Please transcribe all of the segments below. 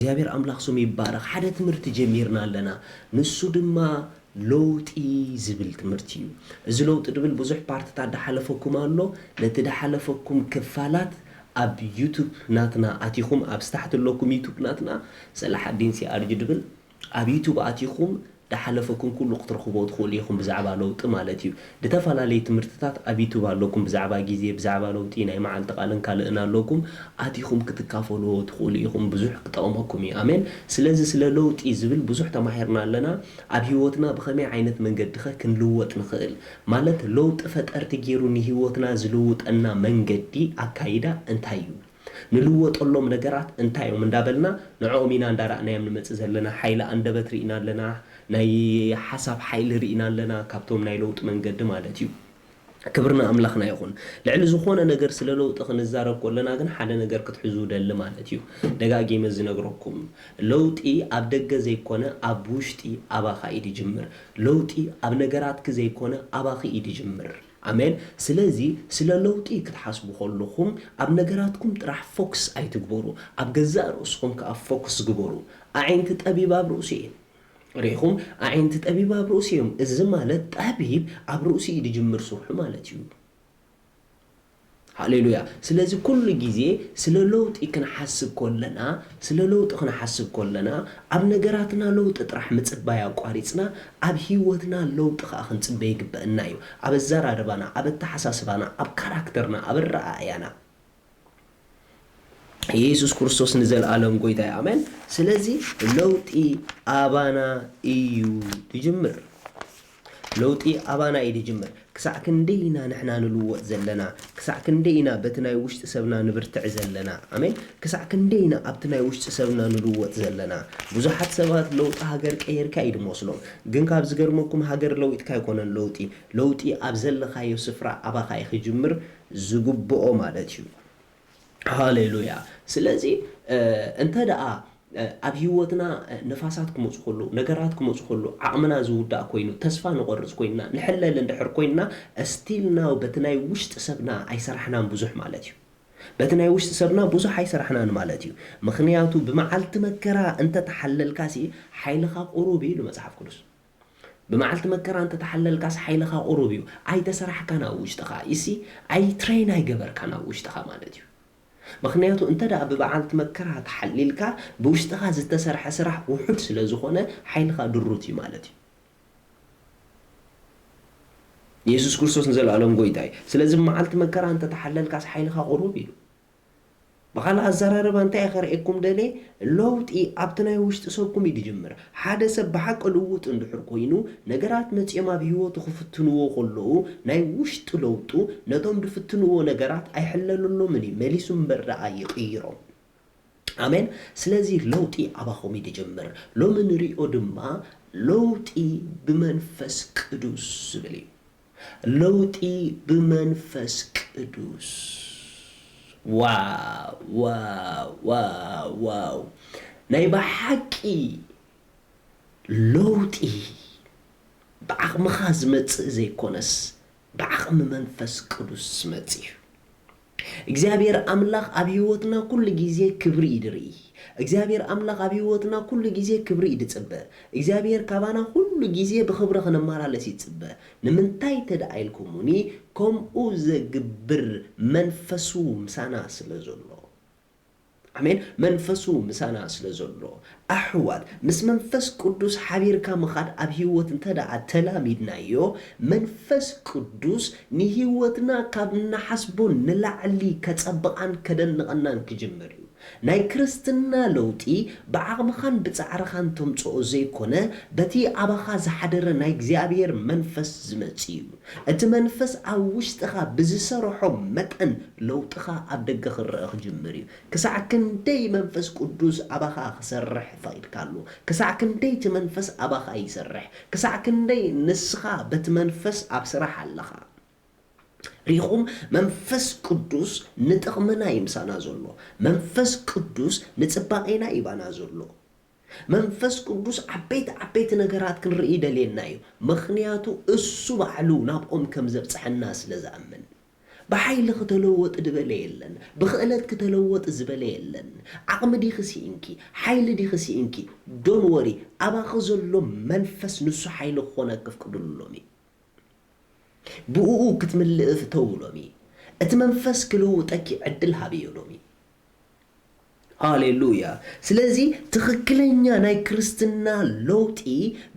እግዚኣብሔር ኣምላኽ ስሙ ይባረኽ። ሓደ ትምህርቲ ጀሚርና ኣለና። ንሱ ድማ ለውጢ ዝብል ትምህርቲ እዩ። እዚ ለውጢ ድብል ብዙሕ ፓርትታት ዳሓለፈኩም ኣሎ። ነቲ ዳሓለፈኩም ክፋላት ኣብ ዩቱብ ናትና ኣቲኹም፣ ኣብ ስታሕቲ ኣለኩም ዩቱብ ናትና፣ ሰላሓዲን ሲኣርጂ ድብል ኣብ ዩቱብ ኣቲኹም ዳሓለፈኩም ኩሉ ክትረኽቦ ትኽእሉ ኢኹም ብዛዕባ ለውጢ ማለት እዩ። ዝተፈላለዩ ትምህርትታት ኣብ ዩቱብ ኣለኩም ብዛዕባ ግዜ፣ ብዛዕባ ለውጢ፣ ናይ መዓልቲ ቃልን ካልእን ኣለኩም። ኣቲኹም ክትካፈልዎ ትኽእሉ ኢኹም። ብዙሕ ክጠቕመኩም እዩ። ኣሜን። ስለዚ ስለ ለውጢ ዝብል ብዙሕ ተማሂርና ኣለና። ኣብ ህይወትና ብኸመይ ዓይነት መንገዲ ኸ ክንልወጥ ንኽእል? ማለት ለውጢ ፈጠርቲ ገይሩ ንህይወትና ዝልውጠና መንገዲ ኣካይዳ እንታይ እዩ? ንልወጠሎም ነገራት እንታይ እዮም እንዳበልና ንዕኦም ኢና እንዳረኣናዮም ንመጽእ ዘለና። ሓይሊ ኣንደበት ርኢና ኣለና፣ ናይ ሓሳብ ሓይሊ ርኢና ኣለና፣ ካብቶም ናይ ለውጢ መንገዲ ማለት እዩ። ክብርና ኣምላኽና ይኹን። ልዕሊ ዝኾነ ነገር ስለ ለውጢ ክንዛረብ ከለና ግን ሓደ ነገር ክትሕዙ ደሊ ማለት እዩ። ደጋጊመ ዝነግረኩም፣ ለውጢ ኣብ ደገ ዘይኮነ ኣብ ውሽጢ ኣባኻ እዩ ድጅምር። ለውጢ ኣብ ነገራትኪ ዘይኮነ ኣባኺ እዩ ድጅምር። ኣሜን። ስለዚ ስለ ለውጢ ክትሓስቡ ከለኹም ኣብ ነገራትኩም ጥራሕ ፎክስ ኣይትግበሩ፣ ኣብ ገዛእ ርእስኹም ከኣ ፎክስ ግበሩ። ኣዒንቲ ጠቢብ ኣብ ርእሱ እየን። ርኢኹም? ኣዒንቲ ጠቢብ ኣብ ርእሱ እዮም። እዚ ማለት ጠቢብ ኣብ ርእሱ እዩ ድጅምር ስርሑ ማለት እዩ። ሃሌሉያ። ስለዚ ኩሉ ግዜ ስለ ለውጢ ክንሓስብ ከለና፣ ስለ ለውጢ ክንሓስብ ከለና፣ ኣብ ነገራትና ለውጢ ጥራሕ ምጽባይ ኣቋሪጽና፣ ኣብ ህይወትና ለውጢ ከኣ ክንጽበ ይግበአና እዩ። ኣብ ኣዘራርባና፣ ኣብ ኣተሓሳስባና፣ ኣብ ካራክተርና፣ ኣብ ኣረኣእያና። ኢየሱስ ክርስቶስ ንዘለኣለም ጎይታ እዩ። ኣሜን። ስለዚ ለውጢ ኣባና እዩ ድጅምር። ለውጢ ኣባና እዩ ድጅምር። ክሳዕ ክንደይ ኢና ንሕና ንልወጥ ዘለና? ክሳዕ ክንደይ ኢና በቲ ናይ ውሽጢ ሰብና ንብርትዕ ዘለና? ኣሜን። ክሳዕ ክንደይ ኢና ኣብቲ ናይ ውሽጢ ሰብና ንልወጥ ዘለና? ብዙሓት ሰባት ለውጢ ሃገር ቀየርካ እዩ ድመስሎም። ግን ካብ ዝገርመኩም ሃገር ለዊጥካ ኣይኮነን ለውጢ። ለውጢ ኣብ ዘለኻዮ ስፍራ ኣባኻ እዩ ክጅምር ዝግብኦ ማለት እዩ። ሃሌሉያ። ስለዚ፣ እ፣ እንተ ደኣ፣ እ፣ ኣብ ህይወትና፣ እ፣ ነፋሳት ክመጹ ከለዉ፣ ነገራት ክመጹ ከለዉ፣ ዓቕምና ዝውዳእ ኮይኑ፣ ተስፋ ንቖርጽ ኮይንና፣ ንሕለል እንድሕር ኮይንና፣ ስቲል ናው በቲ ናይ ውሽጢ ሰብና ኣይሰራሕናን ብዙሕ ማለት እዩ። በቲ ናይ ውሽጢ ሰብና ብዙሕ ኣይሰራሕናን ማለት እዩ። ምኽንያቱ ብመዓልቲ መከራ እንተ ተሓለልካሲ፣ ሓይልኻ ቁሩብ እዩ ኢሉ መጽሓፍ ቅዱስ። ብመዓልቲ መከራ እንተ ተሓለልካስ ሓይልኻ ቁሩብ እዩ። ኣይተሰራሕካን ኣብ ውሽጥኻ። እሲ ኣይ ትሬን ኣይገበርካን ኣብ ውሽጥኻ ማለት እዩ። ምኽንያቱ እንተ ደኣ ብመዓልቲ መከራ ተሓሊልካ ብውሽጥኻ ዝተሰርሐ ስራሕ ውሑድ ስለ ዝኾነ ሓይልኻ ድሩት እዩ ማለት እዩ። የሱስ ክርስቶስ ንዘለኣለም ጎይታ እዩ። ስለዚ ብመዓልቲ መከራ እንተ ተሓለልካስ ሓይልኻ ቁሩብ እዩ። ብኻልእ ኣዘራርባ እንታይ እየ ከርእየኩም ደልየ? ለውጢ ኣብቲ ናይ ውሽጢ ሰብኩም እዩ ዝጅምር። ሓደ ሰብ ብሓቂ ልውጥ እንድሕር ኮይኑ፣ ነገራት መጺኦም ኣብ ህይወቱ ክፍትንዎ ከለዉ፣ ናይ ውሽጢ ለውጡ ነቶም ዝፍትንዎ ነገራት ኣይሕለለሎምን እዩ፣ መሊሱ እምበር ደኣ ይቕይሮም። ኣሜን። ስለዚ ለውጢ ኣባኹም እዩ ዝጅምር። ሎሚ ንሪኦ ድማ ለውጢ ብመንፈስ ቅዱስ ዝብል እዩ። ለውጢ ብመንፈስ ቅዱስ። ዋው፣ ዋው፣ ዋው፣ ዋው። ናይ ብሓቂ ለውጢ ብዓቕምኻ ዝመጽእ ዘይኮነስ፣ ብዓቕሚ መንፈስ ቅዱስ ዝመጽእ እዩ። እግዚኣብሔር ኣምላኽ ኣብ ህይወትና ኩሉ ግዜ ክብሪ እዩ ዝርኢ። እግዚኣብሔር ኣምላኽ ኣብ ህይወትና ኩሉ ግዜ ክብሪ እዩ ዝጽበ። እግዚኣብሔር ካባና ኩሉ ግዜ ብኽብሪ ክንመላለስ ይጽበ። ንምንታይ እንተ ደኣ ኢልኩሙኒ፣ ከምኡ ዘግብር መንፈሱ ምሳና ስለ ዘሎ። ኣሜን። መንፈሱ ምሳና ስለ ዘሎ፣ ኣሕዋት፣ ምስ መንፈስ ቅዱስ ሓቢርካ ምኻድ ኣብ ህይወት እንተ ደኣ ተላሚድናዮ፣ መንፈስ ቅዱስ ንህይወትና ካብ እንሓስቦ ንላዕሊ ከጸብቓን ከደንቐናን ክጅምር እዩ። ናይ ክርስትና ለውጢ ብዓቕምኻን ብጻዕርኻን ተምጽኦ ዘይኮነ፣ በቲ ኣባኻ ዝሓደረ ናይ እግዚኣብሔር መንፈስ ዝመጽእ እዩ። እቲ መንፈስ ኣብ ውሽጥኻ ብዝሰርሖ መጠን ለውጥኻ ኣብ ደገ ክረኣ ክጅምር እዩ። ክሳዕ ክንደይ መንፈስ ቅዱስ ኣባኻ ክሰርሕ ፈቒድካሉ? ክሳዕ ክንደይ እቲ መንፈስ ኣባኻ ይሰርሕ? ክሳዕ ክንደይ ንስኻ በቲ መንፈስ ኣብ ስራሕ ኣለኻ? ሪኹም፣ መንፈስ ቅዱስ ንጥቕምና እዩ ምሳና ዘሎ። መንፈስ ቅዱስ ንጽባቄና እዩ ባና ዘሎ። መንፈስ ቅዱስ ዓበይቲ ዓበይቲ ነገራት ክንርኢ ይደልየና እዩ። ምኽንያቱ እሱ ባዕሉ ናብኦም ከም ዘብጽሐና ስለ ዝኣምን። ብሓይሊ ክተለወጥ ዝበለ የለን። ብኽእለት ክተለወጥ ዝበለ የለን። ዓቕሚ ዲኺ ስኢንኪ? ሓይሊ ዲኺ ስኢንኪ? ዶን ወሪ፣ ኣባኺ ዘሎ መንፈስ ንሱ ሓይሊ ክኾነኪ ፍቅድሉ ሎሚ። ብእኡ ክትምልኢ ፍተዊ ሎሚ። እቲ መንፈስ ክልውጠኪ ዕድል ሃብዮ ሎሚ። ሃሌሉያ። ስለዚ ትኽክለኛ ናይ ክርስትና ለውጢ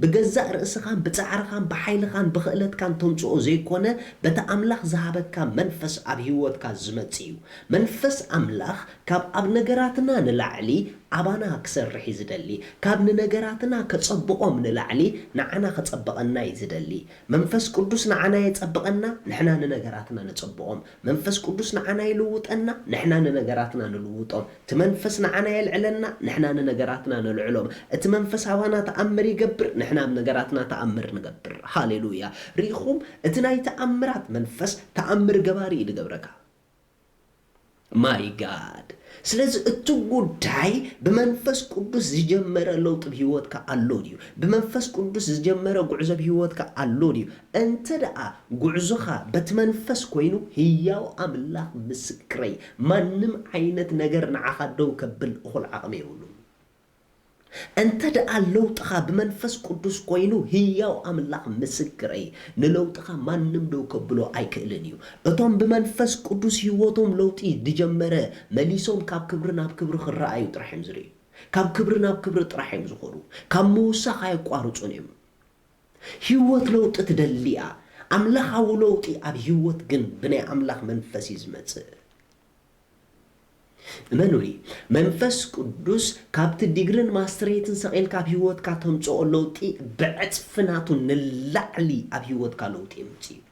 ብገዛእ ርእስኻን ብጻዕርኻን ብሓይልኻን ብኽእለትካን ተምጽኦ ዘይኮነ፣ በቲ ኣምላኽ ዝሃበካ መንፈስ ኣብ ህይወትካ ዝመጽእ እዩ። መንፈስ ኣምላኽ ካብ ኣብ ነገራትና ንላዕሊ ኣባና ክሰርሕ እዩ ዝደሊ። ካብ ንነገራትና ከጸብቖም ንላዕሊ ንዓና ከጸብቐና እዩ ዝደሊ። መንፈስ ቅዱስ ንዓና የጸብቐና፣ ንሕና ንነገራትና ነጸብቖም። መንፈስ ቅዱስ ንዓና ይልውጠና፣ ንሕና ንነገራትና ንልውጦም። እቲ መንፈስ ንዓና የልዕለና፣ ንሕና ንነገራትና ነልዕሎም። እቲ መንፈስ ኣባና ተኣምር ይገብር፣ ንሕና ኣብ ነገራትና ተኣምር ንገብር። ሃሌሉያ። ርኢኹም፣ እቲ ናይ ተኣምራት መንፈስ ተኣምር ገባሪ እዩ ዝገብረካ። ማይ ጋድ። ስለዚ እቲ ጉዳይ ብመንፈስ ቅዱስ ዝጀመረ ለውጢ ብህይወትካ ኣሎ ድዩ? ብመንፈስ ቅዱስ ዝጀመረ ጉዕዞ ብህይወትካ ኣሎ ድዩ? እንተ ደኣ ጉዕዞኻ በቲ መንፈስ ኮይኑ፣ ህያው ኣምላኽ ምስክረይ፣ ማንም ዓይነት ነገር ንዓኻ ደው ከብል እኹል ዓቕሚ የብሉን። እንተ ደኣ ለውጥኻ ብመንፈስ ቅዱስ ኮይኑ፣ ህያው ኣምላኽ ምስክረይ፣ ንለውጥኻ ማንም ደው ከብሎ ኣይክእልን እዩ። እቶም ብመንፈስ ቅዱስ ህይወቶም ለውጢ ዝጀመረ፣ መሊሶም ካብ ክብሪ ናብ ክብሪ ክረኣዩ ጥራሕ እዮም ዝርእዩ። ካብ ክብሪ ናብ ክብሪ ጥራሕ እዮም ዝኸዱ። ካብ ምውሳኽ ኣየቋርጹን እዮም። ህይወት ለውጢ ትደሊ እያ። ኣምላኻዊ ለውጢ ኣብ ህይወት ግን ብናይ ኣምላኽ መንፈስ እዩ ዝመጽእ። እመኑኒ፣ መንፈስ ቅዱስ ካብቲ ዲግርን ማስትሬትን ሰቒልካ ኣብ ህይወትካ ተምጽኦ ለውጢ ብዕጽፊ ናቱ ንላዕሊ ኣብ ህይወትካ ለውጢ የምጽእ እዩ።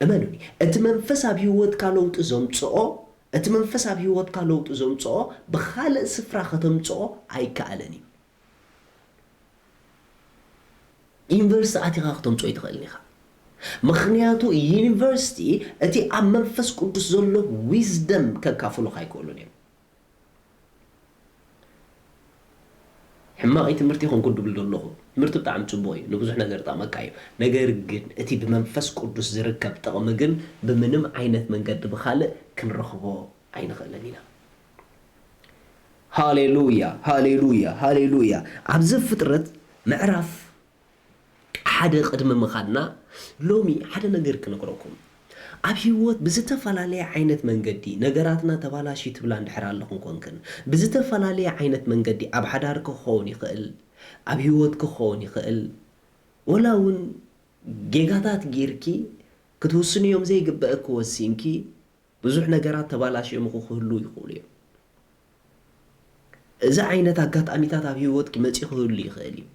እመኑኒ፣ እቲ መንፈስ ኣብ ህይወትካ ለውጢ ዘምጽኦ፣ እቲ መንፈስ ኣብ ህይወትካ ለውጢ ዘምጽኦ ብኻልእ ስፍራ ከተምጽኦ ኣይከኣልን እዩ። ዩኒቨርሲቲ ኣቲኻ ክተምጽኦ ኣይትኽእልን ኢኻ። ምኽንያቱ ዩኒቨርሲቲ እቲ ኣብ መንፈስ ቅዱስ ዘሎ ዊዝደም ከካፍሉኻ ኣይክእሉን እዮም። ሕማቕ እዩ ትምህርቲ ይኹን ክድብል ዘለኹ፣ ትምህርቲ ብጣዕሚ ጽቡቕ እዩ፣ ንብዙሕ ነገር ይጠቕመካ እዩ። ነገር ግን እቲ ብመንፈስ ቅዱስ ዝርከብ ጥቕሚ ግን ብምንም ዓይነት መንገዲ ብኻልእ ክንረኽቦ ኣይንኽእልን ኢና። ሃሌሉያ፣ ሃሌሉያ፣ ሃሌሉያ። ኣብዚ ፍጥረት ምዕራፍ ሓደ ቅድሚ ምኻድና፣ ሎሚ ሓደ ነገር ክነግረኩም። ኣብ ህይወት ብዝተፈላለየ ዓይነት መንገዲ ነገራትና ተባላሽዩ ትብላ እንድሕር ኣለኹም ኮንክን፣ ብዝተፈላለየ ዓይነት መንገዲ ኣብ ሓዳርኪ ክኸውን ይኽእል፣ ኣብ ህይወትኪ ክኸውን ይኽእል፣ ወላ እውን ጌጋታት ጌርኪ ክትውስንዮም ዘይግበእኪ ወሲንኪ፣ ብዙሕ ነገራት ተባላሽዮምኺ ክህልዉ ይኽእሉ እዮም። እዚ ዓይነት ኣጋጣሚታት ኣብ ህይወትኪ መጺኡ ክህሉ ይኽእል እዩ።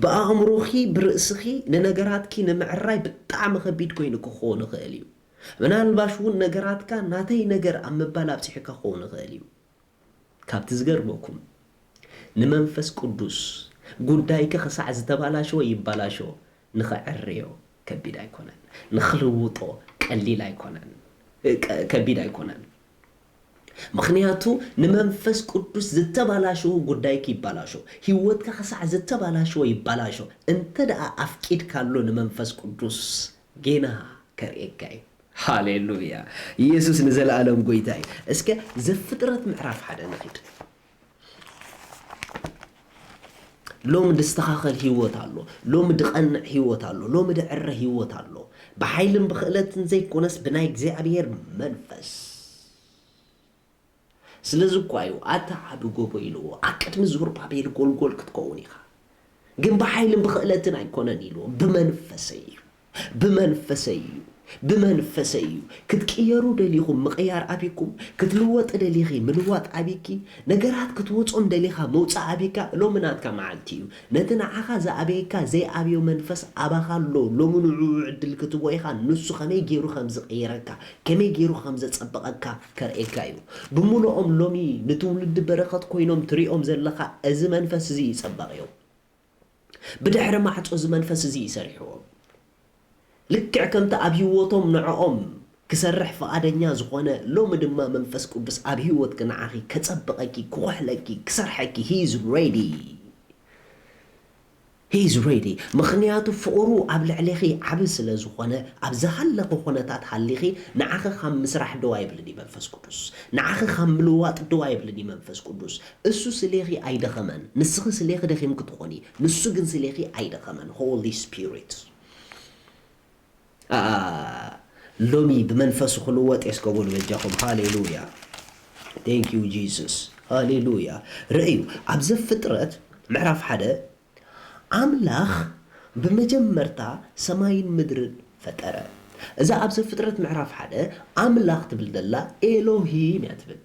ብኣእምሮኺ፣ ብርእስኺ ንነገራትኪ ንምዕራይ ብጣዕሚ ከቢድ ኮይኑ ክኸውን ይኽእል እዩ። ምናልባሽ እውን ነገራትካ ናተይ ነገር ኣብ ምባል ኣብጺሑካ ክኸውን ይኽእል እዩ። ካብቲ ዝገርመኩም፣ ንመንፈስ ቅዱስ ጉዳይኪ ክሳዕ ዝተባላሸወ ይባላሾ፣ ንኸዕርዮ ከቢድ ኣይኮነን፣ ንኽልውጦ ቀሊል ኣይኮነን፣ እ፣ ቀ-፣ ከቢድ ኣይኮነን። ምኽንያቱ ንመንፈስ ቅዱስ ዝተባላሸወ ጉዳይኪ ይባላሾ፣ ህይወትካ ክሳዕ ዝተባላሸወ ይባላሾ። እንተ ደኣ ኣፍቂድካሉ ንመንፈስ ቅዱስ ጌና ከርእየካ እዩ። ሃሌሉያ! ኢየሱስ ንዘለኣለም ጎይታ እዩ። እስከ ዘፍጥረት ምዕራፍ ሓደ ንኺድ። ሎሚ ድስተኻኸል ህይወት ኣሎ። ሎሚ ድቐንዕ ህይወት ኣሎ። ሎሚ ድዕረ ህይወት ኣሎ። ብሓይልን ብኽእለትን ዘይኮነስ ብናይ እግዚኣብሔር መንፈስ። ስለዚ እኳ እዩ፣ ኣታ ዓቢ ጎቦ ኢልዎ፣ ኣብ ቅድሚ ዞርባቤል ጎልጎል ክትከውን ኢኻ። ግን ብሓይልን ብኽእለትን ኣይኮነን ኢልዎ፣ ብመንፈሰይ እዩ፣ ብመንፈሰይ እዩ፣ ብመንፈሰይ እዩ። ክትቅየሩ ደሊኹም ምቕያር ኣቢኩም፣ ክትልወጥ ደሊኺ ምልዋጥ ኣቢኪ፣ ነገራት ክትወጾም ደሊኻ መውጻእ ኣቢካ፣ ሎሚ ናትካ መዓልቲ እዩ። ነቲ ንዓኻ ዝኣበየካ ዘይኣብዮ መንፈስ ኣባኻ ኣሎ። ሎሚ ንዕኡ ዕድል ክትቦ ኢኻ። ንሱ ከመይ ገይሩ ከም ዝቕይረካ፣ ከመይ ገይሩ ከም ዘጸብቐካ ከርእየካ እዩ። ብምሉኦም ሎሚ ንትውልዲ በረኸት ኮይኖም ትሪኦም ዘለኻ እዚ መንፈስ እዚ ይጸበቕ እዮም። ብድሕሪ ማዕጾ እዚ መንፈስ እዚ ይሰርሕዎም። ልክዕ ከምቲ ኣብ ህይወቶም ንዕኦም ክሰርሕ ፍቓደኛ ዝኾነ፣ ሎሚ ድማ መንፈስ ቅዱስ ኣብ ህይወትኪ ንዓኺ ከጸብቐኪ፣ ክኹሕለኪ፣ ክሰርሐኪ፣ he is ready። He is ready. ምኽንያቱ ፍቕሩ ኣብ ልዕሌኺ ዓቢ ስለ ዝኾነ፣ ኣብ ዝሃለኸ ኩነታት ሃሊኺ፣ ንዓኺ ካብ ምስራሕ ደው ኣይብልን እዩ መንፈስ ቅዱስ። ንዓኺ ካብ ምልዋጥ ደው ኣይብልን እዩ መንፈስ ቅዱስ። እሱ ስሌኺ ኣይደኸመን። ንስኺ ስሌኺ ደኺምኪ ትኾኒ፣ ንሱ ግን ስሌኺ ኣይደኸመን። Holy Spirit። ሎሚ ብመንፈሱ ክንወጥ የስከቡ ንበጃኹም። ሃሌሉያ። Thank you Jesus። ሃሌሉያ። ርእዩ፣ ኣብ ዘፍጥረት ምዕራፍ ሓደ ኣምላኽ ብመጀመርታ ሰማይን ምድርን ፈጠረ። እዛ ኣብ ዘፍጥረት ምዕራፍ ሓደ ኣምላኽ ትብል ዘላ ኤሎሂም እያ ትብል።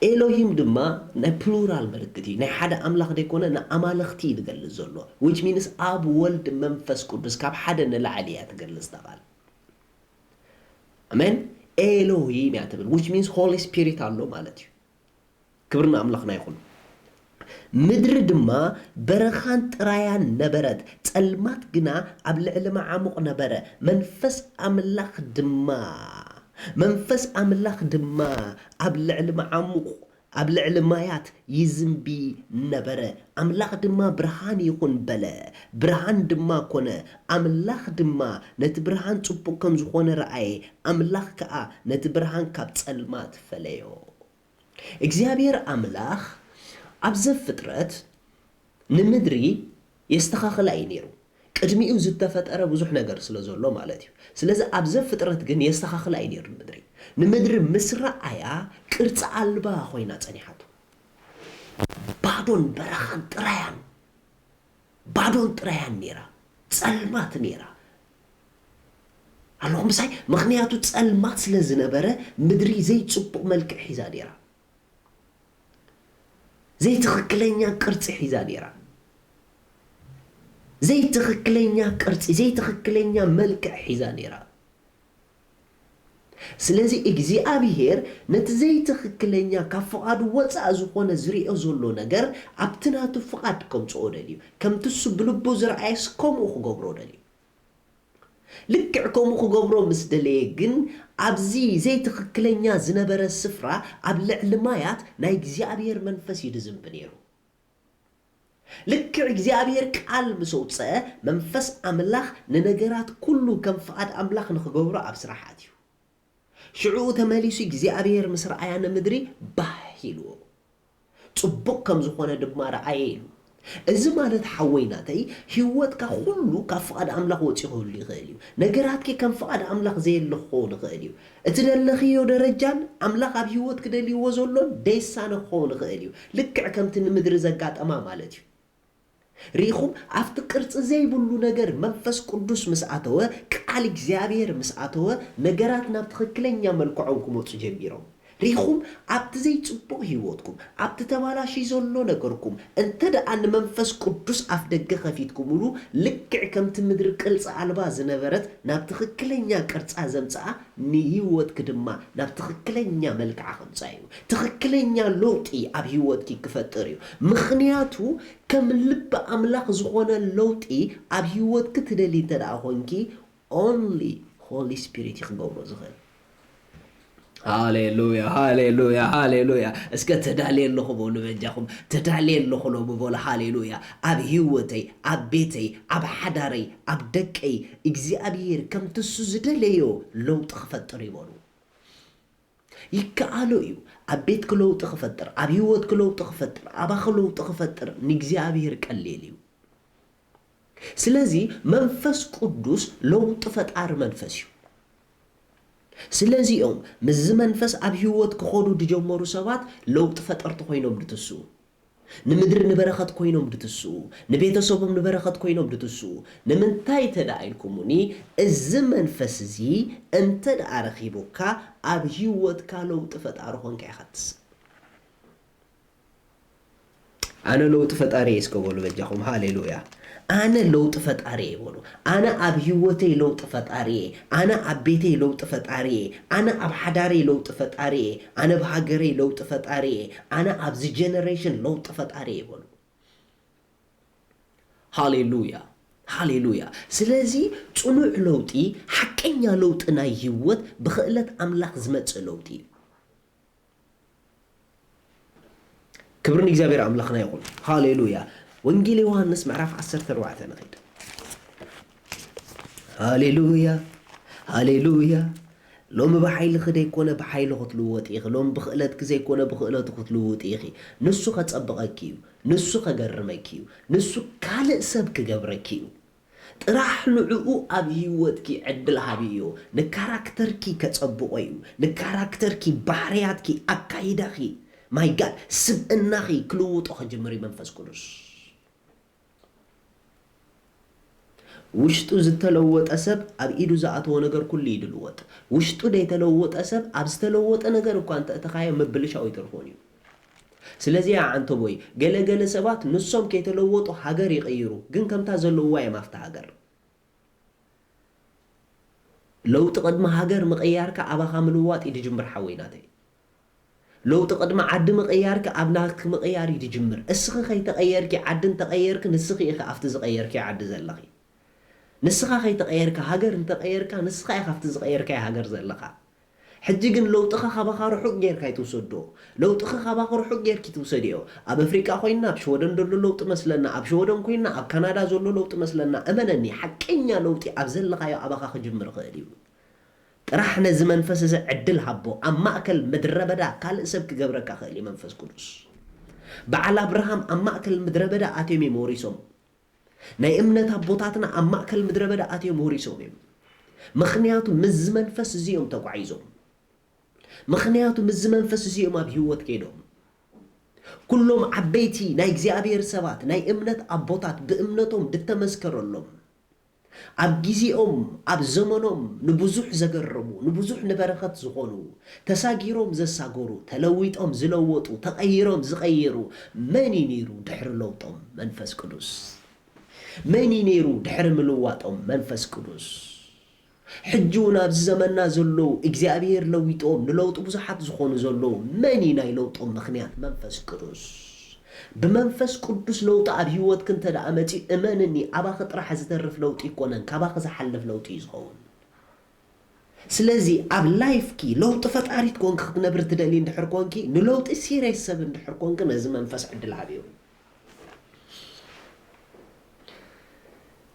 ኤሎሂም ድማ ናይ ፕሉራል ምልክት እዩ። ናይ ሓደ ኣምላኽ ዘይኮነ ንኣማልኽቲ እዩ ዝገልጽ ዘሎ። Which means ኣብ ወልድ መንፈስ ቅዱስ ካብ ሓደ ንላዕሊ እያ ትገልጽ እታ ቃል። ኣሜን። ኤሎሂም እያ ትብል። Which means Holy Spirit ኣሎ ማለት እዩ። ክብሪ ንኣምላኽና ይኹን። ምድሪ ድማ በረኻን ጥራያን ነበረት፣ ጸልማት ግና ኣብ ልዕሊ መዓሙቕ ነበረ። መንፈስ ኣምላኽ ድማ መንፈስ ኣምላኽ ድማ ኣብ ልዕሊ መዓሙቕ ኣብ ልዕሊ ማያት ይዝንቢ ነበረ። ኣምላኽ ድማ ብርሃን ይኹን በለ፣ ብርሃን ድማ ኮነ። ኣምላኽ ድማ ነቲ ብርሃን ጽቡቕ ከም ዝኾነ ረኣየ፣ ኣምላኽ ከኣ ነቲ ብርሃን ካብ ጸልማት ፈለዮ። እግዚኣብሔር ኣምላኽ ኣብ ዘፍጥረት ንምድሪ የስተኻኽላ እዩ ነይሩ። ቅድሚኡ ዝተፈጠረ ብዙሕ ነገር ስለ ዘሎ ማለት እዩ። ስለዚ ኣብ ዘፍጥረት ግን የስተኻኽላ እዩ ነይሩ ንምድሪ። ንምድሪ ምስ ረኣያ ቅርጺ ኣልባ ኮይና ጸኒሓቶ። ባዶን በረኻን ጥራያን፣ ባዶን ጥራያን ነይራ፣ ጸልማት ነይራ። ኣለኹም ምሳይ? ምኽንያቱ ጸልማት ስለ ዝነበረ ምድሪ ዘይጽቡቕ መልክዕ ሒዛ ነይራ። ዘይትኽክለኛ ቅርጺ ሒዛ ነይራ። ዘይትኽክለኛ ቅርጺ፣ ዘይትኽክለኛ መልክዕ ሒዛ ነይራ። ስለዚ እግዚኣብሔር ነቲ ዘይትኽክለኛ ካብ ፍቓዱ ወጻኢ ዝኾነ ዝሪኦ ዘሎ ነገር ኣብቲ ናቱ ፍቓድ ከምጽኦ ደልዩ። ከምቲ እሱ ብልቡ ዝረኣየስ ከምኡ ክገብሮ ደልዩ። ልክዕ ከምኡ ክገብሮ ምስ ደለየ ግን ኣብዚ ዘይትኽክለኛ ዝነበረ ስፍራ ኣብ ልዕሊ ማያት ናይ እግዚኣብሔር መንፈስ እዩ ድዝንቢ ነይሩ። ልክዕ እግዚኣብሔር ቃል ምስ ኣውፅአ መንፈስ ኣምላኽ ንነገራት ኩሉ ከም ፍቓድ ኣምላኽ ንኽገብሮ ኣብ ስራሕ ኣትዩ። ሽዑ ተመሊሱ እግዚኣብሔር ምስ ረኣያ ንምድሪ ባህ ኢልዎ። ጽቡቕ ከም ዝኾነ ድማ ረኣየ ኢሉ። እዚ ማለት ሓወይ ናተይ ህይወትካ ኩሉ ካብ ፍቓድ ኣምላኽ ወጺኡ ክህሉ ይኽእል እዩ። ነገራትኪ ከም ፍቓድ ኣምላኽ ዘየለ ክኸውን ይኽእል እዩ። እቲ ደለኽዮ ደረጃን ኣምላኽ ኣብ ህይወትኪ ደልይዎ ዘሎን ደይሳነ ክኸውን ይኽእል እዩ። ልክዕ ከምቲ ንምድሪ ዘጋጠማ ማለት እዩ። ርኢኹም ኣብቲ ቅርጺ ዘይብሉ ነገር መንፈስ ቅዱስ ምስ ኣተወ ቃል እግዚኣብሔር ምስ ኣተወ ነገራት ናብ ትኽክለኛ መልክዖም ክመጹ ጀሚሮም። ርኢኹም ኣብቲ ዘይጽቡቕ ህይወትኩም ኣብቲ ተባላሽዩ ዘሎ ነገርኩም እንተ ደኣ ንመንፈስ ቅዱስ ኣፍ ደገ ከፊትኩምሉ ልክዕ ከምቲ ምድሪ ቅርጺ ኣልባ ዝነበረት ናብ ትኽክለኛ ቅርጻ ዘምጽኣ ንህይወትኪ ድማ ናብ ትኽክለኛ መልክዓ ከምጽኣ እዩ። ትኽክለኛ ለውጢ ኣብ ህይወትኪ ክፈጥር እዩ። ምኽንያቱ ከም ልቢ ኣምላኽ ዝኾነ ለውጢ ኣብ ህይወትኪ ትደሊ እንተ ደኣ ኾንኪ only Holy Spirit እዩ ክገብሮ ዝኽእል። ሃሌሉያ ሃሌሉያ ሃሌሉያ። እስከ ተዳልየ ኣለኹ በሉ በጃኹም። ተዳልየ ኣለኹ ሎሚ በሉ። ሃሌሉያ። ኣብ ህይወተይ ኣብ ቤተይ ኣብ ሓዳረይ ኣብ ደቀይ እግዚኣብሔር ከምቲ እሱ ዝደለዮ ለውጢ ክፈጥር ይበሉ። ይከኣሎ እዩ። ኣብ ቤትኪ ለውጢ ክፈጥር ኣብ ህይወትኪ ለውጢ ክፈጥር ኣባኺ ለውጢ ክፈጥር ንእግዚኣብሔር ቀሊል እዩ። ስለዚ መንፈስ ቅዱስ ለውጢ ፈጣሪ መንፈስ እዩ። ስለዚ እዮም ምስዚ መንፈስ ኣብ ህይወት ክኸዱ ዝጀመሩ ሰባት ለውጢ ፈጠርቲ ኮይኖም ዝትስኡ። ንምድሪ ንበረኸት ኮይኖም ዝትስኡ፣ ንቤተሰቦም ንበረኸት ኮይኖም ዝትስኡ። ንምንታይ እንተ ደኣ ኢልኩሙኒ፣ እዚ መንፈስ እዚ እንተ ደኣ ረኺቡካ፣ ኣብ ህይወትካ ለውጢ ፈጣሪ ኮንካ ኢኻ ትስእ። ኣነ ለውጢ ፈጣሪ እየ እስከ በሉ በጃኹም። ሃሌሉያ። ኣነ ለውጢ ፈጣሪ እየ በሉ። ኣነ ኣብ ህይወተይ ለውጢ ፈጣሪ እየ። ኣነ ኣብ ቤተይ ለውጢ ፈጣሪ እየ። ኣነ ኣብ ሓዳረይ ለውጢ ፈጣሪ እየ። ኣነ ኣብ ሃገረይ ለውጢ ፈጣሪ እየ። ኣነ ኣብዚ ጀነሬሽን ለውጢ ፈጣሪ እየ በሉ። ሃሌሉያ ሃሌሉያ። ስለዚ ጽኑዕ ለውጢ ሓቀኛ ለውጢ ናይ ህይወት ብኽእለት ኣምላኽ ዝመጽእ ለውጢ እዩ። ክብሪ ንእግዚኣብሔር ኣምላኽና ይኹን። ሃሌሉያ። ወንጌል ዮሃንስ ምዕራፍ ዓሰርተ ኣርባዕተ ንኸይድ። ሃሌሉያ፣ ሃሌሉያ። ሎሚ ብሓይልኺ ደይኮነ ብሓይሉ ክትልወጥ ኢኺ። ሎሚ ብኽእለትኪ ዘይኮነ ብኽእለቱ ክትልውጥ ኢኺ። ንሱ ከጸብቐኪ እዩ። ንሱ ከገርመኪ እዩ። ንሱ ካልእ ሰብ ክገብረኪ እዩ። ጥራሕ ንዕኡ ኣብ ህይወትኪ ዕድል ሃብዮ። ንካራክተርኪ ከጸብቖ እዩ። ንካራክተርኪ፣ ባህርያትኪ፣ ኣካይዳኺ፣ ማይ ጋድ፣ ስብእናኺ ክልውጦ ከጅምር እዩ መንፈስ ቅዱስ። ውሽጡ ዝተለወጠ ሰብ ኣብ ኢዱ ዝኣተዎ ነገር ኩሉ እዩ ዝልወጥ። ውሽጡ ዘይተለወጠ ሰብ ኣብ ዝተለወጠ ነገር እኳ እንተእተኻዮ ምብልሻው ኣይተርፎን እዩ። ስለዚ ኣዓንተቦይ፣ ገለ ገለ ሰባት ንሶም ከይተለወጡ ሃገር ይቕይሩ፣ ግን ከምታ ዘለውዋ እዮም ኣብቲ ሃገር። ለውጢ ቅድሚ ሃገር ምቕያርካ ኣባኻ ምልዋጥ እዩ ዝጅምር ሓወይ ናተይ። ለውጢ ቅድሚ ዓዲ ምቕያርካ ኣብ ናትኪ ምቕያር እዩ ዝጅምር። እስኺ ከይተቐየርኪ ዓዲ እንተቐየርኪ ንስኺ ኢኺ ኣብቲ ዝቐየርኪ ዓዲ ዘለኺ። ንስኻ ከይተቐየርካ ሃገር እንተቐየርካ ንስኻ ኢኻ ኣብቲ ዝቐየርካዮ ሃገር ዘለኻ። ሕጂ ግን ለውጥኻ ካባኻ ርሑቕ ጌርካ ኣይትውሰዶ። ለውጥኺ ካባኺ ርሑቕ ጌርኪ ትውሰድዮ። ኣብ ኣፍሪቃ ኮይና ኣብ ሽወደን ዘሎ ለውጢ መስለና፣ ኣብ ሽወደን ኮይና ኣብ ካናዳ ዘሎ ለውጢ መስለና። እመነኒ፣ ሓቀኛ ለውጢ ኣብ ዘለኻዮ ኣባኻ ክጅምር ይኽእል እዩ። ጥራሕ ነዚ መንፈስ እዚ ዕድል ሃቦ። ኣብ ማእከል ምድረ በዳ ካልእ ሰብ ክገብረካ ክእል እዩ መንፈስ ቅዱስ። በዓል ኣብርሃም ኣብ ማእከል ምድረ በዳ ኣትዮም እዮም ወሪሶም። ናይ እምነት ኣቦታትና ኣብ ማእከል ምድረ በዳ ኣትዮም ወሪሶም እዮም። ምኽንያቱ ምስዚ መንፈስ እዚ እዮም ተጓዒዞም። ምኽንያቱ ምስዚ መንፈስ እዚ እዮም ኣብ ህይወት ከይዶም። ኩሎም ዓበይቲ ናይ እግዚኣብሔር ሰባት፣ ናይ እምነት ኣቦታት ብእምነቶም ዝተመስከረሎም፣ ኣብ ግዜኦም፣ ኣብ ዘመኖም ንብዙሕ ዘገረሙ፣ ንብዙሕ ንበረኸት ዝኾኑ፣ ተሳጊሮም ዘሳገሩ፣ ተለዊጦም ዝለወጡ፣ ተቐይሮም ዝቐየሩ፣ መን እዩ ነይሩ ድሕሪ ለውጦም? መንፈስ ቅዱስ። መን እዩ ነይሩ ድሕሪ ምልዋጦም? መንፈስ ቅዱስ። ሕጂ እውን ኣብዚ ዘመንና ዘለዉ እግዚኣብሔር ለዊጦም ንለውጢ ብዙሓት ዝኾኑ ዘለዉ መን እዩ ናይ ለውጦም ምኽንያት? መንፈስ ቅዱስ። ብመንፈስ ቅዱስ ለውጢ ኣብ ህይወትኪ እንተ ደኣ መጺኡ እመንኒ ኣባኺ ጥራሕ ዝተርፍ ለውጢ ኣይኮነን፣ ካባኺ ዝሓልፍ ለውጢ እዩ ዝኸውን። ስለዚ ኣብ ላይፍኪ ለውጢ ፈጣሪት ኮንኪ ክትነብሪ ትደሊ እንድሕር ኮንኪ፣ ንለውጢ ሲሪየስ ሰብ እንድሕር ኮንኪ ነዚ መንፈስ ዕድል ሃብዮ።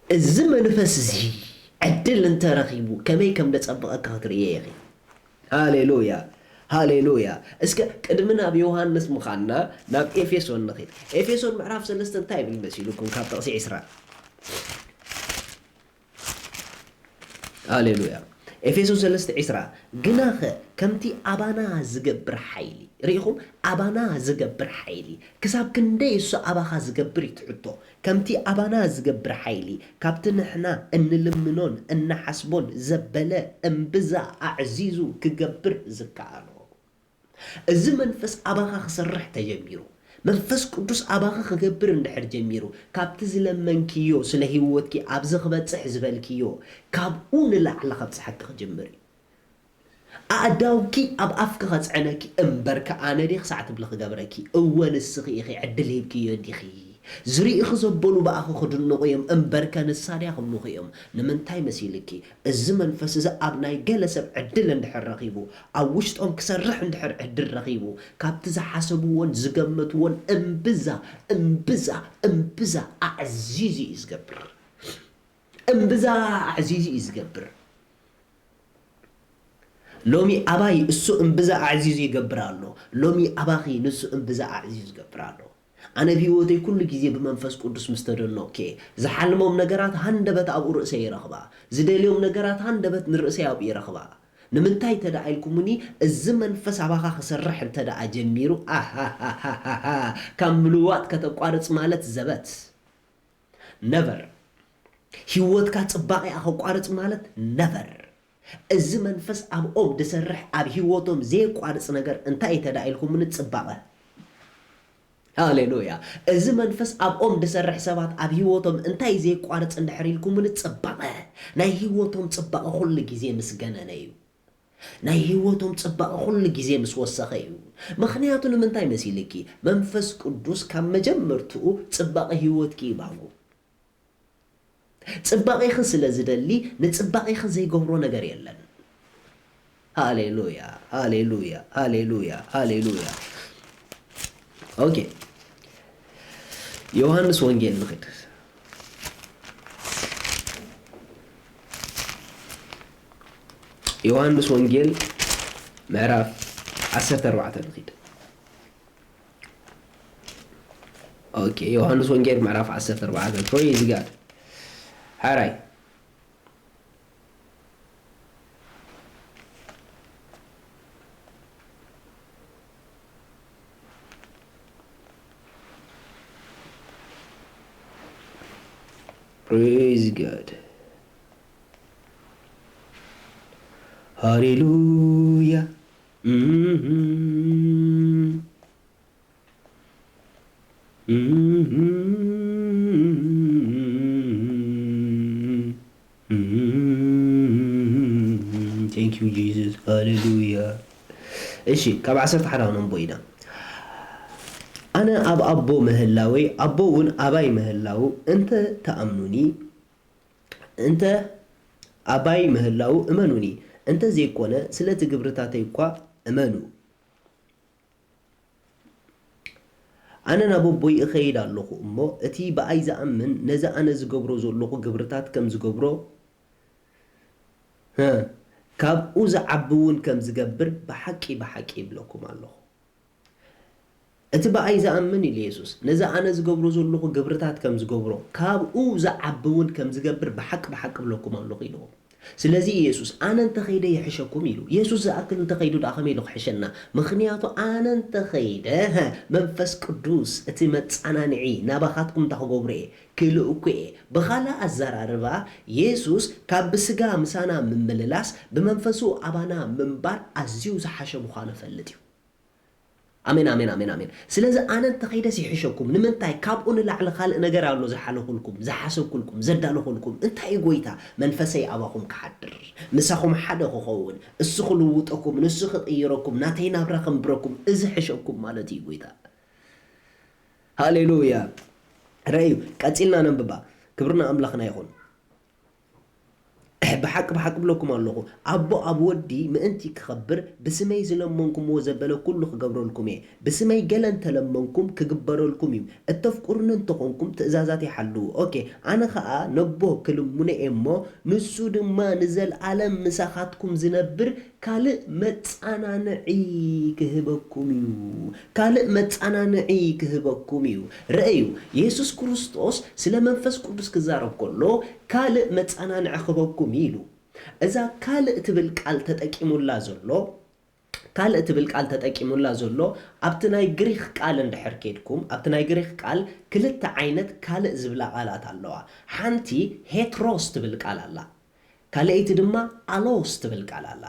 እዚ መንፈስ እዚ ዕድል እንተረኺቡ ከመይ ከም ደጸብቐካ ክትርእየ ኢኺ። ሃሌሉያ፣ ሃሌሉያ። እስከ ቅድሚ ናብ ዮሃንስ ምዃንና ናብ ኤፌሶን ንኺድ። ኤፌሶን ምዕራፍ ሰለስተ እንታይ ይብል መሲሉኩም ካብ ጥቕሲ ዕስራ? ሃሌሉያ። ኤፌሶን ሰለስተ ዕስራ፣ ግናኸ ከምቲ ኣባና ዝገብር ሓይሊ፣ ርኢኹም? ኣባና ዝገብር ሓይሊ፣ ክሳብ ክንደይ እሱ ኣባኻ ዝገብር እዩ ትሕቶ። ከምቲ ኣባና ዝገብር ሓይሊ፣ ካብቲ ንሕና እንልምኖን እንሓስቦን ዘበለ እምብዛ ኣዕዚዙ ክገብር ዝከኣሎ። እዚ መንፈስ ኣባኻ ክሰርሕ ተጀሚሩ፣ መንፈስ ቅዱስ ኣባኻ ክገብር እንድሕር ጀሚሩ፣ ካብቲ ዝለመንክዮ ስለ ህይወትኪ ኣብዚ ክበጽሕ ዝበልክዮ፣ ካብኡ ንላዕሊ ከብጽሐኪ ክጅምር እዩ። ኣእዳውኪ ኣብ ኣፍኪ ከጽዕነኪ እምበር ከኣ ኣነ ድየ ክሳዕ ትብሊ ክገብረኪ። እወ ንስኺ ኢኺ ዕድል ሂብክዮ እንዲኺ። ዝርእኺ ዘበሉ ብኣኺ ክድንቑ እዮም እምበርከ ንሳ ድያ ክብሉኺ እዮም። ንምንታይ መሲልኪ? እዚ መንፈስ እዚ ኣብ ናይ ገለ ሰብ ዕድል እንድሕር ረኺቡ፣ ኣብ ውሽጦም ክሰርሕ እንድሕር ዕድል ረኺቡ፣ ካብቲ ዝሓሰብዎን ዝገመትዎን እምብዛ እምብዛ እምብዛ ኣዕዚዙ እዩ ዝገብር። እምብዛ ኣዕዚዙ እዩ ዝገብር። ሎሚ ኣባይ እሱ እምብዛ ኣዕዚዙ ይገብር ኣሎ። ሎሚ ኣባኺ ንሱ እምብዛ ኣዕዚዙ ይገብር ኣሎ። ኣነ ብህይወተይ ኩሉ ግዜ ብመንፈስ ቅዱስ ምስ ተደነቕኩ እየ። ዝሓልሞም ነገራት ሃንደበት ኣብኡ ርእሰይ ይረኽባ። ዝደልዮም ነገራት ሃንደበት ንርእሰይ ኣብኡ ይረኽባ። ንምንታይ እንተ ደኣ ኢልኩምኒ፣ እዚ መንፈስ ኣባኻ ክሰርሕ እንተ ደኣ ጀሚሩ፣ ኣሃሃሃሃ፣ ካብ ምልዋጥ ከተቋርጽ ማለት ዘበት። ነቨር። ህይወትካ ጽባቐኣ ከቋርጽ ማለት ነቨር። እዚ መንፈስ ኣብኦም ድሰርሕ ኣብ ህይወቶም ዘየቋርጽ ነገር እንታይ እንተ ደኣ ኢልኩምኒ ጽባቐ። ሃሌሉያ። እዚ መንፈስ ኣብኦም ድሰርሕ ሰባት ኣብ ህይወቶም እንታይ ዘየቋርጽ እንድሕር ኢልኩምኒ ጽባቐ። ናይ ህይወቶም ጽባቐ ኩሉ ግዜ ምስ ገነነ እዩ። ናይ ህይወቶም ጽባቐ ኩሉ ግዜ ምስ ወሰኸ እዩ። ምኽንያቱ ንምንታይ መሲልኪ? መንፈስ ቅዱስ ካብ መጀመርትኡ ጽባቐ ህይወትኪ እዩ ባህጉ። ጽባቐኺ ስለ ዝደሊ፣ ንጽባቐኺ ዘይገብሮ ነገር የለን። ሃሌሉያ፣ ሃሌሉያ፣ ሃሌሉያ፣ ሃሌሉያ። ኦኬ። ዮሃንስ ወንጌል ንኺድ። ዮሃንስ ወንጌል ምዕራፍ ዓሰርተ ኣርባዕተ ንኺድ። ኦኬ፣ ዮሃንስ ወንጌል ምዕራፍ ዓሰርተ ኣርባዕተ። Praise God። ሓራይ። Praise God. ሃሌሉያ። እም። Thank you Jesus. ሃሌሉያ። እሺ፣ ካብ ዓሰርተ ሓደ ነንቦ ኢና። ኣነ ኣብ ኣቦ ምህላወይ፣ ኣቦ እውን ኣባይ ምህላው እንተ ተኣምኑኒ፣ እንተ ኣባይ ምህላው እመኑኒ፣ እንተ ዘይኮነ ስለቲ ግብርታተይ እኳ እመኑ። ኣነ ናብ ኣቦይ እኸይድ ኣለኹ እሞ፣ እቲ ብኣይ ዝኣምን ነዚ ኣነ ዝገብሮ ዘለኹ ግብርታት ከም ዝገብሮ፣ እ፣ ካብኡ ዝዓቢ እውን ከም ዝገብር ብሓቂ ብሓቂ ይብለኩም ኣለኹ። እቲ ብኣይ ዝኣምን፣ ኢሉ የሱስ፣ ነዚ ኣነ ዝገብሮ ዘለኹ ግብርታት ከም ዝገብሮ፣ ካብኡ ዝዓቢ እውን ከም ዝገብር ብሓቂ ብሓቂ እብለኩም ኣለኹ ኢልዎም። ስለዚ ኢየሱስ፣ "ኣነ እንተኸይደ ይሕሸኩም" ኢሉ። ኢየሱስ ዝኣክል እንተኸይዱ ደኣ ከመይ ኢሉ ክሕሸና? ምኽንያቱ ኣነ እንተኸይደ፣ መንፈስ ቅዱስ እቲ መጸናንዒ ናባኻትኩም እንታይ ክገብሮ እየ? ክልእኮ እየ። ብኻልእ ኣዘራርባ፣ ኢየሱስ ካብ ብስጋ ምሳና ምምልላስ፣ ብመንፈሱ ኣባና ምንባር ኣዝዩ ዝሓሸ ምዃኑ እፈልጥ እዩ። ኣሜን፣ ኣሜን፣ ኣሜን፣ ኣሜን። ስለዚ ኣነ እንተኸይደስ ይሕሸኩም። ንምንታይ? ካብኡ ንላዕሊ ካልእ ነገር ኣሎ ዝሓለኹልኩም፣ ዝሓሰብኩልኩም፣ ዘዳለኹልኩም። እንታይ እዩ ጎይታ? መንፈሰይ ኣባኹም ክሓድር፣ ምሳኹም ሓደ ክኸውን፣ እሱ ክልውጠኩም፣ ንሱ ክቕይረኩም፣ ናተይ ናብራ ከንብረኩም፣ እዚ ሕሸኩም ማለት እዩ ጎይታ። ሃሌሉያ። ረእዩ፣ ቀጺልና ነንብባ። ክብርና ኣምላኽና ይኹን። ብሓቂ፣ ብሓቂ እብለኩም ኣለኹ፣ ኣቦ ኣብ ወዲ ምእንቲ ክኸብር፣ ብስመይ ዝለመንኩምዎ ዘበለ ኩሉ ክገብረልኩም እየ። ብስመይ ገለ እንተለመንኩም፣ ክግበረልኩም እዩ። እተፍቅሩኒ እንተኾንኩም፣ ትእዛዛተይ ሓልዉ። ኦኬ፣ ኣነ ኸኣ ነቦ ክልምኖ እየ እሞ፣ ንሱ ድማ ንዘለኣለም ምሳኻትኩም ዝነብር ካልእ መጸናንዒ ክህበኩም እዩ። ካልእ መጸናንዒ ክህበኩም እዩ። ርእዩ፣ የሱስ ክርስቶስ ስለ መንፈስ ቅዱስ ክዛረብ ከሎ፣ ካልእ መጸናንዒ ክህበኩም እዩ ኢሉ። እዛ ካልእ ትብል ቃል ተጠቂሙላ ዘሎ፣ ካልእ ትብል ቃል ተጠቂሙላ ዘሎ፣ ኣብቲ ናይ ግሪኽ ቃል እንድሕር ኬድኩም፣ ኣብቲ ናይ ግሪኽ ቃል ክልተ ዓይነት ካልእ ዝብላ ቃላት ኣለዋ። ሓንቲ ሄትሮስ ትብል ቃል ኣላ። ካልኣይቲ ድማ ኣሎስ ትብል ቃል ኣላ።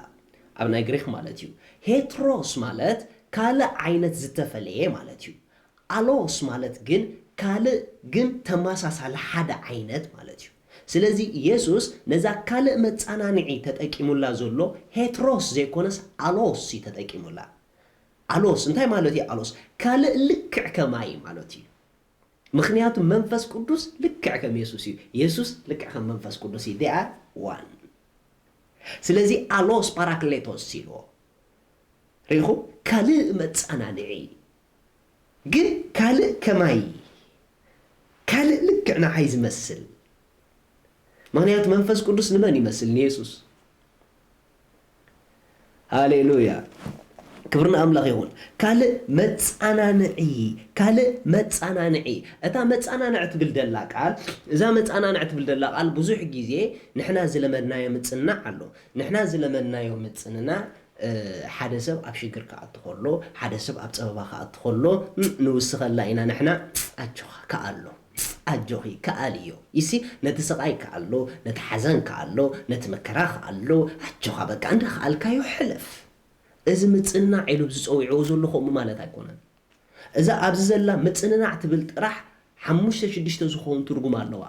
ኣብ ናይ ግሪኽ ማለት እዩ። ሄትሮስ ማለት ካልእ ዓይነት ዝተፈለየ ማለት እዩ። ኣሎስ ማለት ግን ካልእ ግን ተመሳሳሊ ሓደ ዓይነት ማለት እዩ። ስለዚ የሱስ ነዛ ካልእ መጸናንዒ ተጠቂሙላ ዘሎ ሄትሮስ ዘይኮነስ ኣሎስ እዩ ተጠቂሙላ። ኣሎስ እንታይ ማለት እዩ? ኣሎስ ካልእ ልክዕ ከማይ ማለት እዩ። ምኽንያቱ መንፈስ ቅዱስ ልክዕ ከም የሱስ እዩ። የሱስ ልክዕ ከም መንፈስ ቅዱስ እዩ። They are one። ስለዚ ኣሎስ ጳራክሌቶስ ኢልዎ። ርኢኹም? ካልእ መጸናንዒ፣ ግን ካልእ ከማይ፣ ካልእ ልክዕ ንዓይ ዝመስል። ምኽንያቱ መንፈስ ቅዱስ ንመን ይመስል? ንየሱስ። ሃሌሉያ። ክብሪ ንኣምላኽ ይኹን። ካልእ መጸናንዒ፣ ካልእ መጸናንዒ። እታ መጸናንዒ ትብል ደላ ቃል፣ እዛ መጸናንዒ ትብል ደላ ቃል ብዙሕ ግዜ ንሕና ዝለመድናዮ ምጽንናዕ ኣሎ። ንሕና ዝለመድናዮ ምጽንናዕ፣ እ፣ ሓደ ሰብ ኣብ ሽግር ክኣቱ ከሎ፣ ሓደ ሰብ ኣብ ጸበባ ክኣቱ ከሎ፣ ም፣ ንውስኸላ ኢና ንሕና። ኣጆኻ፣ ከኣሎ፣ ኣጆኺ፣ ከኣልዮ። ይሲ፣ ነቲ ስቓይ ከኣሎ፣ ነቲ ሓዘን ከኣሎ፣ ነቲ መከራ ከኣሎ፣ ኣጆኻ፣ በቃ፣ እንዳኸኣልካዮ ሕለፍ። እዚ ምጽንናዕ ኢሉ ዝጸዊዕዎ ዘሎ ከምኡ ማለት ኣይኮነን። እዛ ኣብዚ ዘላ ምጽንናዕ ትብል ጥራሕ ሓሙሽተ ሽዱሽተ ዝኸውን ትርጉም ኣለዋ።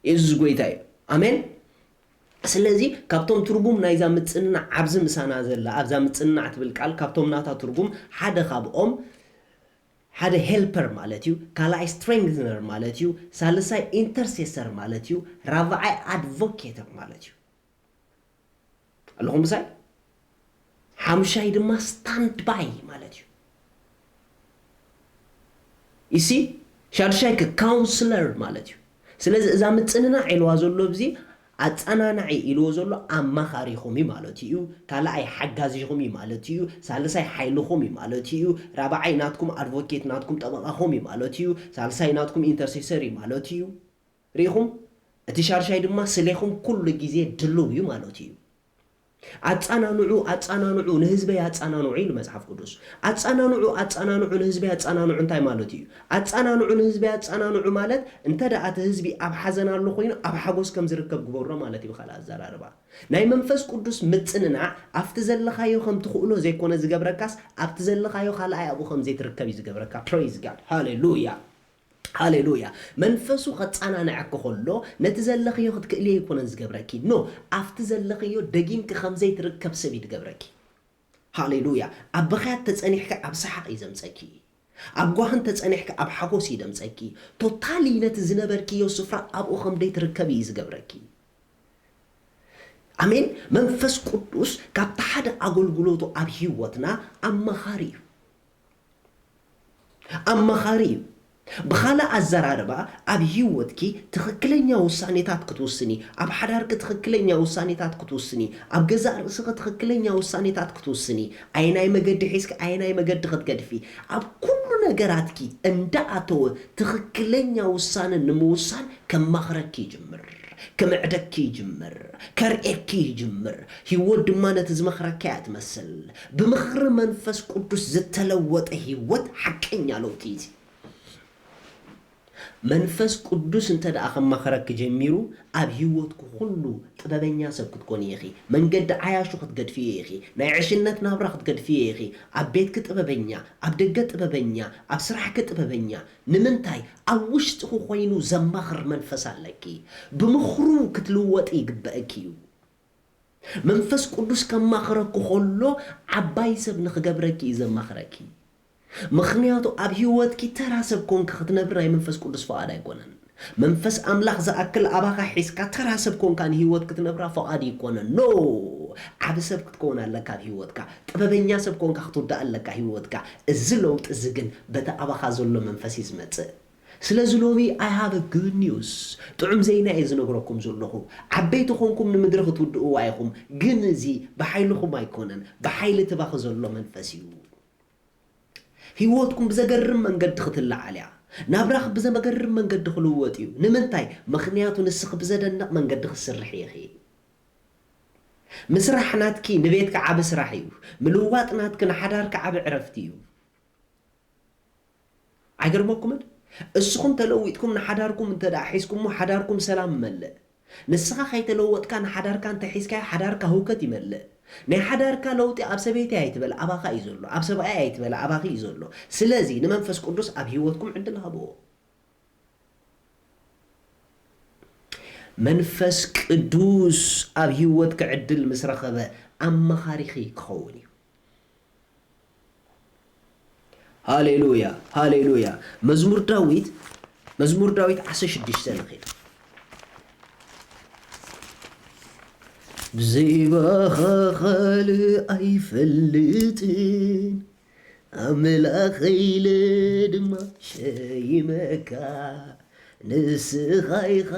የሱስ ጎይታ እዩ። ኣሜን። ስለዚ ካብቶም ትርጉም ናይዛ ምጽንናዕ ኣብዚ ምሳና ዘላ፣ ኣብዛ ምጽንናዕ ትብል ቃል ካብቶም ናታ ትርጉም ሓደ ካብኦም ሓደ ሄልፐር ማለት እዩ፣ ካልኣይ ስትሬንግዝነር ማለት እዩ፣ ሳልሳይ ኢንተርሴሰር ማለት እዩ፣ ራብዓይ ኣድቮኬተር ማለት እዩ። ኣለኹም ምሳይ? ሓሙሻይ ድማ ስታንድ ባይ ማለት እዩ። ኢሲ ሻድሻይ ከ ካውንስለር ማለት እዩ። ስለዚ እዛ ምጽንናዕ ኢልዋ ዘሎ ብዚ ኣጸናናዒ ኢልዎ ዘሎ ኣማኻሪኹም እዩ ማለት እዩ። ካልኣይ ሓጋዚኹም እዩ ማለት እዩ። ሳልሳይ ሓይልኹም እዩ ማለት እዩ። ራብዓይ ናትኩም ኣድቮኬት ናትኩም ጠበቓኹም እዩ ማለት እዩ። ሳልሳይ ናትኩም ኢንተርሴሰር እዩ ማለት እዩ። ርኢኹም እቲ ሻድሻይ ድማ ስሌኹም ኩሉ ግዜ ድልው እዩ ማለት እዩ። ኣጻናንዑ ኣጻናንዑ ንህዝበይ ኣጻናንዑ ኢሉ መጽሓፍ ቅዱስ። ኣጻናንዑ ኣጻናንዑ ንህዝበይ ኣጻናንዑ እንታይ ማለት እዩ? ኣጻናንዑ ንህዝበይ ኣጻናንዑ ማለት እንተ ደኣ እቲ ህዝቢ ኣብ ሓዘን ኣሎ ኮይኑ ኣብ ሓጎስ ከም ዝርከብ ግበሮ ማለት እዩ። ብኻልእ ኣዘራርባ ናይ መንፈስ ቅዱስ ምጽንናዕ ኣብቲ ዘለኻዮ ከም ትኽእሎ ዘይኮነ ዝገብረካስ ኣብቲ ዘለኻዮ ካልኣይ ኣብኡ ከም ዘይትርከብ እዩ ዝገብረካ። Praise God ሃሌሉያ። ሃሌሉያ። መንፈሱ ከጻናንዐኪ ከሎ ነቲ ዘለኽዮ ክትክእልዮ ኣይኮነን ዝገብረኪ። ኖ ኣብቲ ዘለኽዮ ደጊምኪ ከምዘይትርከብ ሰብ እዩ ዝገብረኪ። ሃሌሉያ። ኣብ በኽያት ተጸኒሕኪ ኣብ ሰሓቕ እዩ ዘምጸኪ። ኣብ ጓህን ተጸኒሕኪ ኣብ ሓጎስ እዩ ደምጸኪ። ቶታሊ ነቲ ዝነበርክዮ ስፍራ ኣብኡ ከም ደይትርከቢ እዩ ዝገብረኪ። ኣሜን። መንፈስ ቅዱስ ካብቲ ሓደ ኣገልግሎቱ ኣብ ህይወትና ኣማኻሪ እዩ። ኣማኻሪ እዩ። ብኻልእ ኣዘራርባ ኣብ ህይወትኪ ትኽክለኛ ውሳኔታት ክትውስኒ፣ ኣብ ሓዳርኪ ትኽክለኛ ውሳኔታት ክትውስኒ፣ ኣብ ገዛእ ርእስኺ ትኽክለኛ ውሳኔታት ክትውስኒ፣ ኣየናይ መገዲ ሒዝኪ ኣየናይ መገዲ ክትገድፊ፣ ኣብ ኩሉ ነገራትኪ እንዳኣተወ ትኽክለኛ ውሳነ ንምውሳን ከማኽረኪ ይጅምር፣ ክምዕደኪ ይጅምር፣ ከርእየኪ ይጅምር። ህይወት ድማ ነቲ ዝመኽረካ እያ ትመስል። ብምኽሪ መንፈስ ቅዱስ ዝተለወጠ ህይወት ሓቀኛ ለውጢ እዩ። መንፈስ ቅዱስ እንተ ደኣ ከማኽረኪ ጀሚሩ፣ ኣብ ህይወትኪ ኩሉ ጥበበኛ ሰብ ክትኮኒ ኢኺ። መንገዲ ዓያሹ ክትገድፍዮ ኢኺ። ናይ ዕሽነት ናብራ ክትገድፍዮ ኢኺ። ኣብ ቤትኪ ጥበበኛ፣ ኣብ ደገ ጥበበኛ፣ ኣብ ስራሕኪ ጥበበኛ። ንምንታይ? ኣብ ውሽጥኺ ኮይኑ ዘማኽር መንፈስ ኣለኪ። ብምኽሩ ክትልወጢ ይግበአኪ እዩ። መንፈስ ቅዱስ ከማኽረኪ ከሎ ዓባይ ሰብ ንኽገብረኪ እዩ ዘማኽረኪ። ምኽንያቱ ኣብ ህይወትኪ ተራ ሰብ ኮንኪ ክትነብሪ ናይ መንፈስ ቅዱስ ፍቓድ ኣይኮነን። መንፈስ ኣምላኽ ዝኣክል ኣባኻ ሒዝካ ተራ ሰብ ኮንካ ንህይወት ክትነብራ ፍቓድ ይኮነን። ኖ! ዓቢ ሰብ ክትከውን ኣለካ ኣብ ህይወትካ። ጥበበኛ ሰብ ኮንካ ክትውዳእ ኣለካ ህይወትካ። እዚ ለውጢ እዚ ግን በቲ ኣባኻ ዘሎ መንፈስ እዩ ዝመጽእ። ስለዚ ሎሚ I have a good news፣ ጥዑም ዜና እየ ዝነግረኩም ዘለኹ። ዓበይቲ ኮንኩም ንምድሪ ክትውድእዋ ኢኹም፣ ግን እዚ ብሓይልኹም ኣይኮነን፣ ብሓይሊ እቲ ባኺ ዘሎ መንፈስ እዩ። ህይወትኩም ብዘገርም መንገዲ ክትለዓል እያ። ናብራኺ ብዘመገርም መንገዲ ክልወጥ እዩ። ንምንታይ? ምኽንያቱ ንስኺ ብዘደንቕ መንገዲ ክትስርሒ ኢኺ። ምስራሕ ናትኪ ንቤትኪ ዓቢ ስራሕ እዩ። ምልዋጥ ናትኪ ንሓዳርኪ ዓቢ ዕረፍቲ እዩ። ኣይገርመኩምን? እስኹም ተለዊጥኩም ንሓዳርኩም እንተ ደኣ ሒዝኩሞ ሓዳርኩም ሰላም ይመልእ። ንስኻ ከይተለወጥካ ንሓዳርካ እንተ ሒዝካዮ ሓዳርካ ህውከት ይመልእ። ናይ ሓዳርካ ለውጢ ኣብ ሰበይቲ ኣይትበል ኣባኻ እዩ ዘሎ፣ ኣብ ሰብኣይ ኣይትበል ኣባኺ እዩ ዘሎ። ስለዚ ንመንፈስ ቅዱስ ኣብ ህይወትኩም ዕድል ሃብዎ። መንፈስ ቅዱስ ኣብ ህይወትኪ ዕድል ምስ ረኸበ ኣማኻሪኺ ክኸውን እዩ። ሃሌሉያ ሃሌሉያ። መዝሙር ዳዊት መዝሙር ዳዊት ዓሰርተ ሽዱሽተ ንኺድ። ብዘይባኻ ካልእ ኣይፈልጥን ኣምላኸይ ኢለ ድማ ሸይመካ። ንስኻ ኢኻ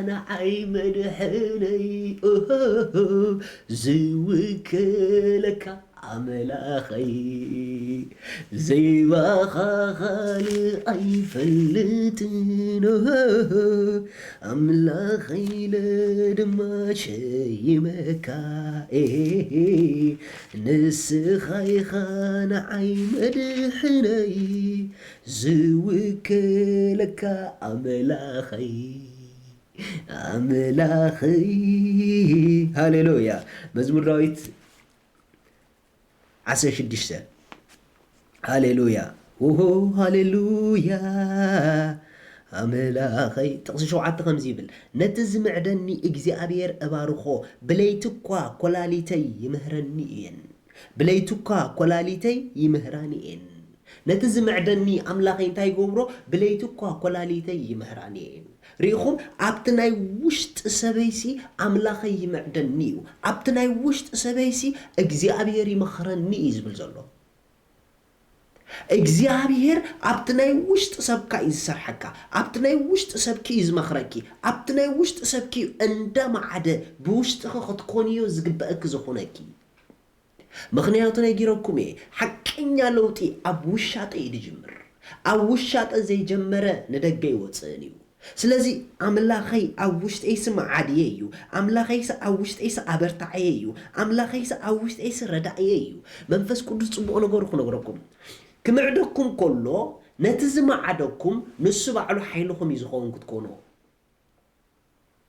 ንዓይ መድሕነይ ኦሆሆ ዝውክለካ ኣምላኸይ። ዘይባኻ ካልእ ኣይፈልጥን ኦሆሆ ኣምላኸይ ኢለ ድማ ሸይመካ። ኤሄ ንስኻ ኢኻ ንዓይ መድሕነይ ዝውክለካ ኣምላኸይ ኣምላኸይ። ሃሌሉያ። መዝሙር ዳዊት ዓሰርተ ሽዱሽተ። ሃሌሉያ። ኦሆ ሃሌሉያ ኣምላኸይ። ጥቕሲ ሸውዓተ ከምዚ ይብል፣ ነቲ ዝምዕደኒ እግዚኣብሔር እባርኾ፣ ብለይቲ እኳ ኮላሊተይ ይምህረኒ እየን። ብለይቲ እኳ ኮላሊተይ ይምህራኒ እየን። ነቲ ዝምዕደኒ ኣምላኸይ እንታይ ይገብሮ? ብለይቲ እኳ ኮላሊተይ ይምህራኒ እየን። ርኢኹም፣ ኣብቲ ናይ ውሽጢ ሰበይሲ ኣምላኸይ ይምዕደኒ እዩ፣ ኣብቲ ናይ ውሽጢ ሰበይሲ እግዚኣብሔር ይመኽረኒ እዩ ዝብል ዘሎ። እግዚኣብሔር ኣብቲ ናይ ውሽጢ ሰብካ እዩ ዝሰርሐካ። ኣብቲ ናይ ውሽጢ ሰብኪ እዩ ዝመኽረኪ። ኣብቲ ናይ ውሽጢ ሰብኪ እዩ እንዳመዓደ ብውሽጥኺ ክትኮንዮ ዝግበአኪ ዝኾነኪ። ምኽንያቱ ነጊረኩም እየ፣ ሓቀኛ ለውጢ ኣብ ውሻጠ እዩ ዝጅምር። ኣብ ውሻጠ ዘይጀመረ ንደገ ይወፅእን እዩ። ስለዚ ኣምላኸይ ኣብ ውሽጠይሲ መዓድየ እዩ፣ ኣምላኸይሲ ኣብ ውሽጠይሲ ኣበርታዓየ እዩ፣ ኣምላኸይሲ ኣብ ውሽጠይሲ ረዳእየ እዩ። መንፈስ ቅዱስ ፅቡቕ ነገሩ ክነግረኩም፣ ክምዕደኩም ከሎ ነቲ ዝመዓደኩም ንሱ ባዕሉ ሓይልኹም እዩ ዝኸውን ክትኮኖ።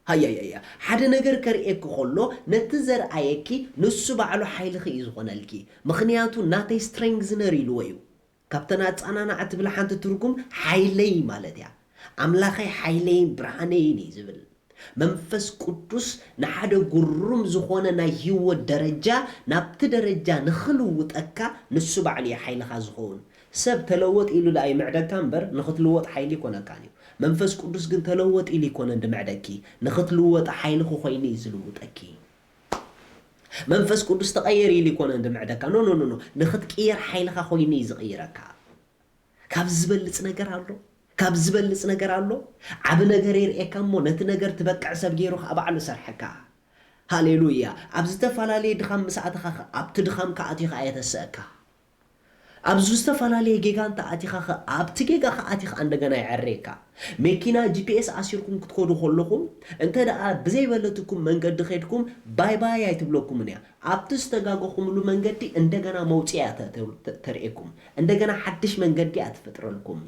ሃያያያ ሓደ ነገር ከርእየኪ ከሎ ነቲ ዘርኣየኪ ንሱ ባዕሉ ሓይልኺ እዩ ዝኾነልኪ። ምኽንያቱ ናተይ ስትሬንግዝነር ኢልዎ እዩ። ካብተን ኣጻናናዕ ትብል ሓንቲ ትርጉም ሓይለይ ማለት እያ። ኣምላኸይ ሓይለይን ብርሃነይን እዩ ዝብል። መንፈስ ቅዱስ ንሓደ ግሩም ዝኾነ ናይ ህይወት ደረጃ ናብቲ ደረጃ ንኽልውጠካ ንሱ ባዕሉ እዩ ሓይልኻ ዝኸውን። ሰብ ተለወጥ ኢሉ ደኣ ይምዕደካ እምበር ንኽትልወጥ ሓይሊ ይኮነካን እዩ። መንፈስ ቅዱስ ግን ተለወጥ ኢሉ ይኮነን ድምዕደኪ፣ ንኽትልወጥ ሓይልኺ ኮይኑ እዩ ዝልውጠኪ። መንፈስ ቅዱስ ተቐየር ኢሉ ይኮነን ድምዕደካ። ኖ ኖ ኖ ኖ፣ ንኽትቅየር ሓይልኻ ኮይኑ እዩ ዝቕይረካ። ካብ ዝበልጽ ነገር ኣሎ? ካብ ዝበልጽ ነገር ኣሎ? ዓቢ ነገር የርእየካ እሞ ነቲ ነገር ትበቅዕ ሰብ ገይሩ ከኣ ባዕሉ ሰርሐካ። ሃሌሉያ! ኣብ ዝተፈላለየ ድኻም ምስ ኣተኻ ኸ ኣብቲ ድኻም ከኣ ኣትዩ ኸኣ የተስአካ። ኣብ ዝተፈላለየ ጌጋ እንተ ኣቲኻ ኸ ኣብቲ ጌጋ ኸኣ ኣቲ ኸኣ እንደገና የዐርየካ። መኪና ጂ ፒ ኤስ ኣሲርኩም ክትከዱ ከለኹም እንተ ደኣ ብዘይበለትኩም መንገዲ ኸድኩም ባይ ባይ ኣይትብለኩምን እያ። ኣብቲ ዝተጋገኹምሉ መንገዲ እንደገና መውፅኢ እያ ተ- ተ- ተ- ተርእየኩም። እንደገና ሓድሽ መንገዲ እያ ትፈጥረልኩም።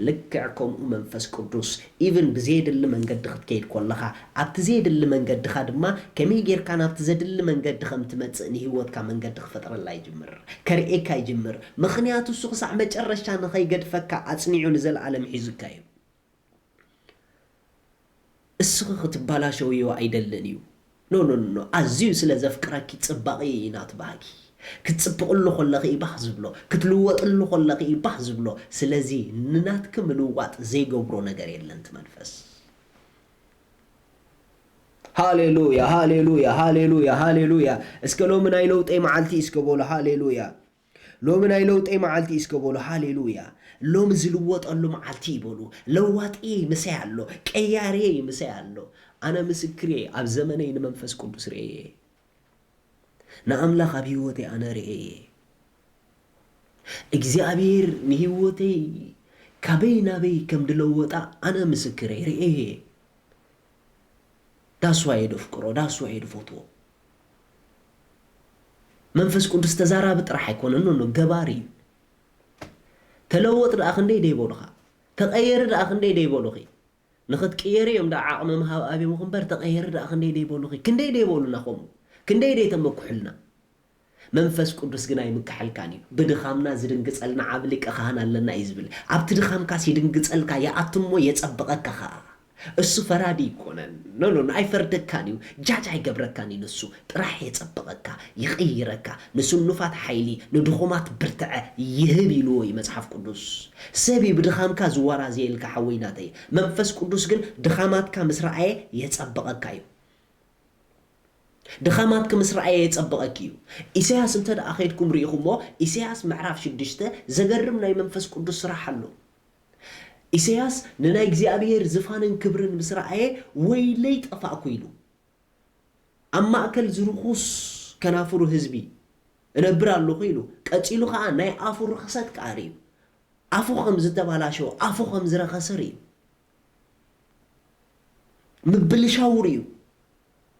ልክዕ ከምኡ መንፈስ ቅዱስ ኢቭን ብዘየድሊ መንገዲ ክትከይድ ከለኻ ኣብቲ ዘየድሊ መንገድኻ ድማ ከመይ ጌርካ ናብቲ ዘድሊ መንገዲ ከም ትመጽእ ንህይወትካ መንገዲ ክፈጥረላ ይጅምር፣ ከርእየካ ይጅምር። ምኽንያቱ እሱ ክሳዕ መጨረሻ ንኸይገድፈካ ኣጽኒዑ ንዘለኣለም ሒዙካ እዩ። እስኺ ክትባላሸውዮ ኣይደልን እዩ። ኖ ኖ ኖ ኣዝዩ ስለ ዘፍቅረኪ ጽባቐ እዩ ናቱ ባህጊ። ክትጽብቕሉ ከለኺ እዩ ባህ ዝብሎ፣ ክትልወጥሉ ከለኺ እዩ ባህ ዝብሎ። ስለዚ ንናትኪ ምልዋጥ ዘይገብሮ ነገር የለን እቲ መንፈስ። ሃሌሉያ ሃሌሉያ ሃሌሉያ ሃሌሉያ። እስከ ሎሚ ናይ ለውጠይ መዓልቲ እስከ በሉ። ሃሌሉያ። ሎሚ ናይ ለውጠይ መዓልቲ እስከ በሉ። ሃሌሉያ። ሎሚ ዝልወጠሉ መዓልቲ ይበሉ። ለዋጥየይ ምሳይ ኣሎ፣ ቀያርየይ ምሳይ ኣሎ። ኣነ ምስክርየ ኣብ ዘመነይ ንመንፈስ ቅዱስ ርእየ። ንኣምላኽ ኣብ ህይወተይ ኣነ ርእየ። እግዚኣብሔር ንህይወተይ ካበይ ናበይ ከም ድለወጣ ኣነ ምስክረይ ርእየ። ዳስዋየ ደፍቅሮ፣ ዳስዋየ ድፈትዎ። መንፈስ ቅዱስ ተዛራቢ ጥራሕ ኣይኮነን፣ ኖ፣ ኖ፣ ገባሪ እዩ። ተለወጥ ደኣ ክንደይ ደይበሉኻ? ተቐየሪ ደኣ ክንደይ ደይበሉኺ? ንኽትቅየሪ እዮም ደኣ ዓቕሚ ምሃብ ኣብዮምኺ እምበር፣ ተቐየሪ ደኣ ክንደይ ደይበሉኺ? ክንደይ ደይበሉና ከምኡ? ክንደይ ደይተመኩሑልና? መንፈስ ቅዱስ ግን ኣይምክሐልካን እዩ። ብድኻምና ዝድንግጸልና ዓቢ ሊቀ ካህን ኣለና እዩ ዝብል። ኣብቲ ድኻምካስ ይድንግጸልካ፣ ይኣቱ እሞ የጸብቐካ ኸኣ። እሱ ፈራዲ ኣይኮነን። ኖ፣ ኖ፣ ኖ፣ ኣይፈርደካን እዩ። ጃጅ ኣይገብረካን እዩ ንሱ። ጥራሕ የጸብቐካ፣ ይቕይረካ። ንስኑፋት ሓይሊ፣ ንድኹማት ብርትዐ ይህብ ኢልዎ እዩ መጽሓፍ ቅዱስ። ሰብ እዩ ብድኻምካ ዝወራዘየልካ ሓወይ ናተይ። መንፈስ ቅዱስ ግን ድኻማትካ ምስ ረኣየ የጸብቐካ እዩ። ድኻማትኪ ምስ ረኣየ የጸብቐኪ እዩ። ኢሳያስ እንተ ደኣ ኸይድኩም ርኢኹሞ፣ ኢሳያስ ምዕራፍ ሽዱሽተ ዘገርም ናይ መንፈስ ቅዱስ ስራሕ ኣሎ። ኢሳያስ ንናይ እግዚኣብሔር ዝፋንን ክብርን ምስ ረኣየ፣ "ወይለይ ጠፋእኩ" ኢሉ። ኣብ ማእከል ዝርኹስ ከናፍሩ ህዝቢ እነብር ኣለኹ ኢሉ። ቀጺሉ ኸኣ ናይ ኣፉ ርኽሰት ከኣ ርእዩ። ኣፉ ከም ዝተባላሸወ፣ ኣፉ ከም ዝረኸሰ ርእዩ። ምብልሻው ርእዩ።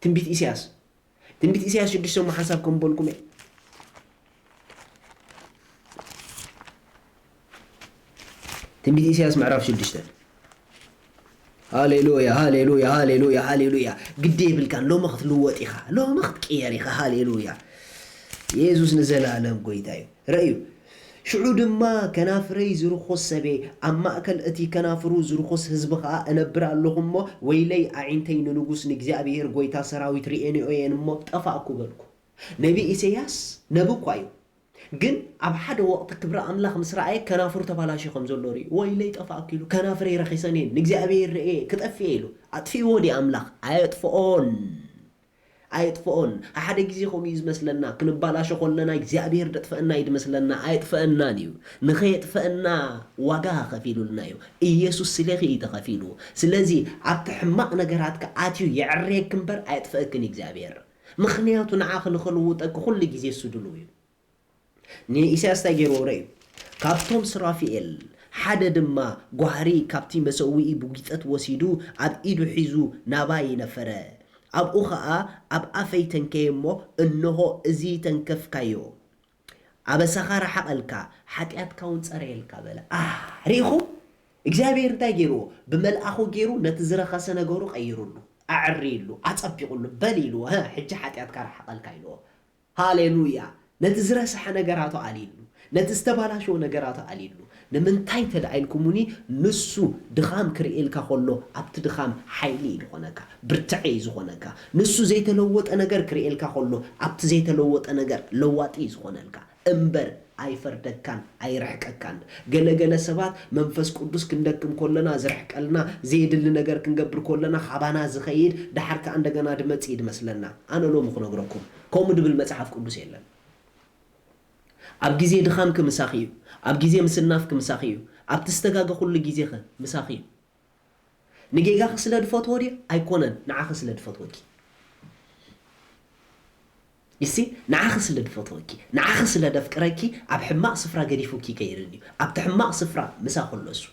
ትንቢት ኢሳያስ። ትንቢት ኢሳያስ ሽዱሽተ እሞ ሓንሳብ ከም በልኩም እየ። ትንቢት ኢሳያስ ምዕራፍ ሽዱሽተ። ሃሌሉያ፣ ሃሌሉያ፣ ሃሌሉያ፣ ሃሌሉያ። ግዲ የብልካን። ሎሚ ክትልወጥ ኢኻ። ሎሚ ክትቅየር ኢኻ። ሃሌሉያ። የሱስ ንዘለኣለም ጎይታ እዩ። ርእዩ። ሽዑ ድማ ከናፍረይ ዝርኹስ ሰብየ፣ ኣብ ማእከል እቲ ከናፍሩ ዝርኹስ ህዝቢ ኸኣ እነብር ኣለኹ እሞ፣ ወይለይ ኣዒንተይ ንንጉስ ንእግዚኣብሔር ጐይታ ሰራዊት ርእየንኦ እየን እሞ ጠፋእኩ በልኩ። ነቢ ኢሳይያስ ነቢ እኳ እዩ፣ ግን ኣብ ሓደ ወቕቲ ክብሪ ኣምላኽ ምስ ረኣየ ከናፍሩ ተባላሽዩ ከም ዘሎ ርእዩ። ወይለይ ጠፋእኩ ኢሉ፣ ከናፍረይ ረኺሰን እየን፣ ንእግዚኣብሔር ርእየ ክጠፍእ እየ ኢሉ። ኣጥፊእዎ ድዩ ኣምላኽ? ኣየጥፍኦን። ኣየጥፍኦን። ሓደ ግዜ ከምኡ እዩ ዝመስለና፣ ክንባላሾ ከለና እግዚኣብሔር ደጥፈአና እዩ ዝመስለና። ኣየጥፍአናን እዩ። ንኸየጥፍአና ዋጋ ከፊሉልና እዩ። ኢየሱስ ስለኺ እዩ ተኸፊሉ። ስለዚ ኣብቲ ሕማቕ ነገራትካ ኣትዩ የዕርየኪ እምበር ኣየጥፍአክን እግዚኣብሔር። ምኽንያቱ ንዓኺ ንኽልውጠኪ ኩሉ ግዜ እሱ ድሉው እዩ። ንኢሳያስ እንታይ ገይርዎ ርኣዩ? ካብቶም ሱራፊኤል ሓደ ድማ ጓህሪ ካብቲ መሰውኢ ብጒጠት ወሲዱ ኣብ ኢዱ ሒዙ ናባይ ነፈረ። ኣብኡ ኸኣ ኣብ ኣፈይ ተንከየ እሞ፣ እንሆ፣ እዚ ተንከፍካዮ፣ ኣበሳኻ ረሓቐልካ፣ ሓጢኣትካ እውን ጸረየልካ በለ። ኣህ፣ ርኢኹም? እግዚኣብሔር እንታይ ገይርዎ? ብመልኣኹ ገይሩ ነቲ ዝረኸሰ ነገሩ ቀይሩሉ፣ ኣዕርይሉ፣ ኣጸቢቑሉ፣ በል ኢልዎ፣ "ሀ፣ ሕጂ ሓጢኣትካ ረሓቐልካ" ኢልዎ። ሃሌሉያ! ነቲ ዝረስሐ ነገራቱ ኣልይሉ፣ ነቲ ዝተባላሸወ ነገራቱ ኣልይሉ። ንምንታይ እንተ ደኣ ኢልኩሙኒ፣ ንሱ ድኻም ክርእየልካ ከሎ፣ ኣብቲ ድኻም ሓይሊ እዩ ዝኾነካ፣ ብርትዐ እዩ ዝኾነካ። ንሱ ዘይተለወጠ ነገር ክርእየልካ ከሎ፣ ኣብቲ ዘይተለወጠ ነገር ለዋጢ እዩ ዝኾነልካ። እምበር ኣይፈርደካን፣ ኣይርሕቀካን። ገለ ገለ ሰባት መንፈስ ቅዱስ ክንደክም ከለና ዝርሕቀልና፣ ዘየድሊ ነገር ክንገብር ከለና ካባና ዝኸይድ፣ ደሓር ከኣ እንደገና ድመጽእ እዩ ድመስለና። ኣነ ሎሚ ክነግረኩም፣ ከምኡ ድብል መጽሓፍ ቅዱስ የለን። ኣብ ግዜ ድኻምኪ ምሳኺ እዩ። ኣብ ግዜ ምስናፍኪ ምሳኺ እዩ። ኣብ ትስተጋገኹሉ ግዜኸ ምሳኺ እዩ። ንጌጋኺ ስለ ድፈትዎ ድዩ? ኣይኮነን፣ ንዓኺ ስለ ድፈትወኪ። ይሲ፣ ንዓኺ ስለ ድፈትወኪ፣ ንዓኺ ስለ ደፍቅረኪ፣ ኣብ ሕማቕ ስፍራ ገዲፉኪ ከይድን እዩ። ኣብቲ ሕማቕ ስፍራ ምሳኺ ኣሎ እሱ።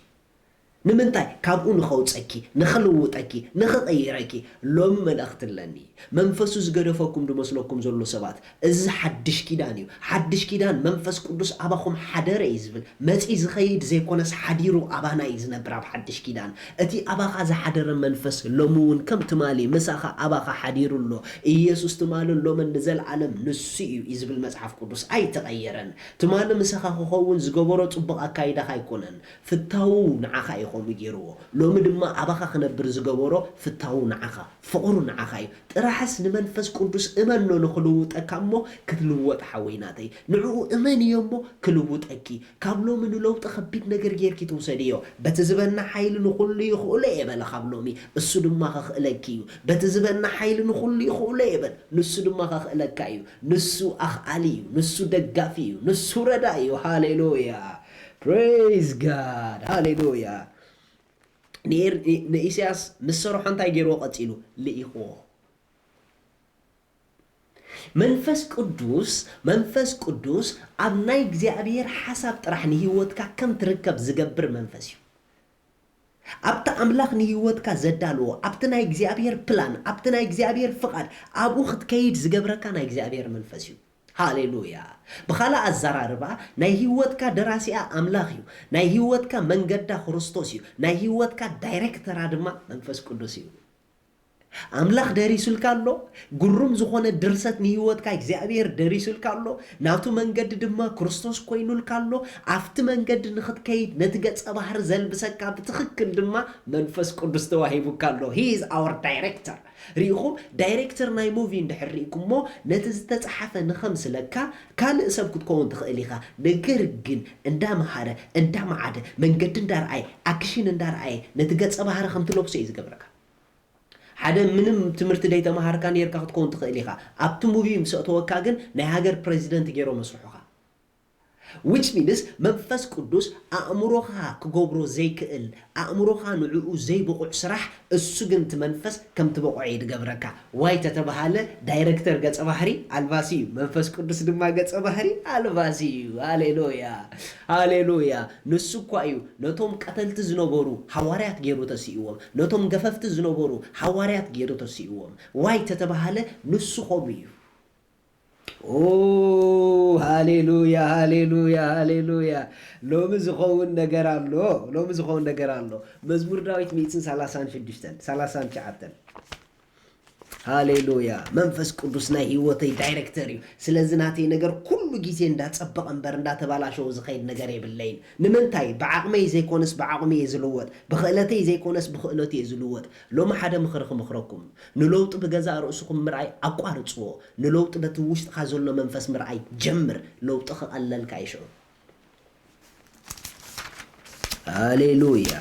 ንምንታይ? ካብኡ ንኸውጸኪ፣ ንኽልውጠኪ፣ ንኽቐይረኪ። ሎሚ መልእኽቲ ኣለኒ። መንፈሱ ዝገደፈኩም ድመስለኩም ዘሎ ሰባት፣ እዚ ሓድሽ ኪዳን እዩ። ሓድሽ ኪዳን መንፈስ ቅዱስ ኣባኹም ሓደረ እዩ ዝብል። መጺ ዝኸይድ ዘይኮነስ ሓዲሩ ኣባና እዩ ዝነብር ኣብ ሓድሽ ኪዳን። እቲ ኣባኻ ዝሓደረ መንፈስ ሎሚ እውን ከም ትማሊ ምሳኻ ኣባኻ ሓዲሩ ኣሎ። ኢየሱስ ትማልን ሎምን ንዘለዓለም ንሱ እዩ እዩ ዝብል መጽሓፍ ቅዱስ ኣይተቐየረን። ትማሊ ምሳኻ ክኸውን ዝገበሮ ጽቡቕ ኣካይዳኻ ኣይኮነን። ፍታዉ ንዓኻ እዩ ከምኡ ገይርዎ። ሎሚ ድማ ኣባኻ ክነብር ዝገበሮ ፍታዉ ንዓኻ፣ ፍቕሩ ንዓኻ እዩ። ጥራሕስ ንመንፈስ ቅዱስ እመኖ ንኽልውጠካ እሞ ክትልወጥ ሓወይ ናተይ። ንዕኡ እመን እዮ እሞ ክልውጠኪ። ካብ ሎሚ ንለውጢ ከቢድ ነገር ጌርኪ ትውሰድዮ። በቲ ዝበና ሓይሊ ንኹሉ ይኽእሎ እየ በለ ካብ ሎሚ። እሱ ድማ ከኽእለኪ እዩ። በቲ ዝበና ሓይሊ ንኹሉ ይኽእሎ እየ በል። ንሱ ድማ ከኽእለካ እዩ። ንሱ ኣኽኣሊ እዩ። ንሱ ደጋፊ እዩ። ንሱ ረዳኢ እዩ። ሃሌሉያ። Praise God። ሃሌሉያ። ንኤር-፣ ንኢሳያስ ምስ ሰርሖ እንታይ ገይርዎ ቀጺሉ? ልኢኽዎ። መንፈስ ቅዱስ፣ መንፈስ ቅዱስ ኣብ ናይ እግዚኣብሔር ሓሳብ ጥራሕ ንህይወትካ ከም ትርከብ ዝገብር መንፈስ እዩ። ኣብቲ ኣምላኽ ንህይወትካ ዘዳልዎ፣ ኣብቲ ናይ እግዚኣብሔር ፕላን፣ ኣብቲ ናይ እግዚኣብሔር ፍቓድ፣ ኣብኡ ክትከይድ ዝገብረካ ናይ እግዚኣብሔር መንፈስ እዩ። ሃሌሉያ። ብኻልእ ኣዘራርባ፣ ናይ ህይወትካ ደራሲኣ ኣምላኽ እዩ። ናይ ህይወትካ መንገዳ ክርስቶስ እዩ። ናይ ህይወትካ ዳይሬክተራ ድማ መንፈስ ቅዱስ እዩ። ኣምላኽ ደሪሱልካ ኣሎ። ግሩም ዝኾነ ድርሰት ንህይወትካ እግዚኣብሔር ደሪሱልካ ኣሎ። ናቱ መንገዲ ድማ ክርስቶስ ኮይኑልካ ኣሎ። ኣብቲ መንገዲ ንኽትከይድ ነቲ ገጸ ባህሪ ዘልብሰካ ብትኽክል ድማ መንፈስ ቅዱስ ተዋሂቡካ ኣሎ። He is our director። ርኢኹም፣ ዳይሬክተር ናይ ሙቪ እንድሕር ርኢኩሞ፣ ነቲ ዝተጻሓፈ ንኸምስለካ ካልእ ሰብ ክትከውን ትኽእል ኢኻ። ነገር ግን እንዳመሃረ፣ እንዳመዓደ፣ መንገዲ እንዳርኣየ፣ ኣክሽን እንዳርኣየ ነቲ ገጸ ባህሪ ከም ትለብሶ እዩ ዝገብረካ። ሓደ ምንም ትምህርቲ ዘይተመሃርካ ኔርካ ክትከውን ትኽእል ኢኻ። ኣብቲ ሙቪ ምስ ኣእተወካ ግን ናይ ሃገር ፕሬዚደንት ገይሮም መስርሑኻ። Which means መንፈስ ቅዱስ ኣእምሮኻ ክገብሮ ዘይክእል፣ ኣእምሮኻ ንዕኡ ዘይብቑዕ ስራሕ እሱ ግን እቲ መንፈስ ከምቲ ብቑዕ እዩ ዝገብረካ። ዋይ ተተባሃለ ዳይሬክተር ገጸ ባህሪ ኣልባሲ እዩ፣ መንፈስ ቅዱስ ድማ ገጸ ባህሪ ኣልባሲ እዩ። ሃሌሉያ፣ ሃሌሉያ። ንሱ እኳ እዩ ነቶም ቀተልቲ ዝነበሩ ሃዋርያት ገይሩ ተስእዎም፣ ነቶም ገፈፍቲ ዝነበሩ ሃዋርያት ገይሩ ተስእዎም። ዋይ ተተባሃለ ንሱ ከምኡ እዩ። ኦ፣ ሃሌሉያ፣ ሃሌሉያ፣ ሃሌሉያ። ሎሚ ዝኸውን ነገር ኣሎ፣ ሎሚ ዝኸውን ነገር ኣሎ። መዝሙር ዳዊት ሚእትን ሰላሳን ሽዱሽተን፣ ሰላሳን ትሽዓተን። ሃሌሉያ። መንፈስ ቅዱስ ናይ ህይወተይ ዳይሬክተር እዩ። ስለዚ ናተይ ነገር ኩሉ ግዜ እንዳጸበቐ እምበር እንዳተባላሸወ ዝኸይድ ነገር የብለይን። ንምንታይ? ብዓቕመይ ዘይኮነስ ብዓቕሙ እየ ዝልወጥ፣ ብኽእለተይ ዘይኮነስ ብኽእለቱ እየ ዝልወጥ። ሎሚ ሓደ ምኽሪ ክምኽረኩም። ንለውጢ ብገዛእ ርእስኹም ምርኣይ ኣቋርጽዎ። ንለውጢ በቲ ውሽጥኻ ዘሎ መንፈስ ምርኣይ ጀምር። ለውጢ ክቐለልካ እዩ ሽዑ። ሃሌሉያ።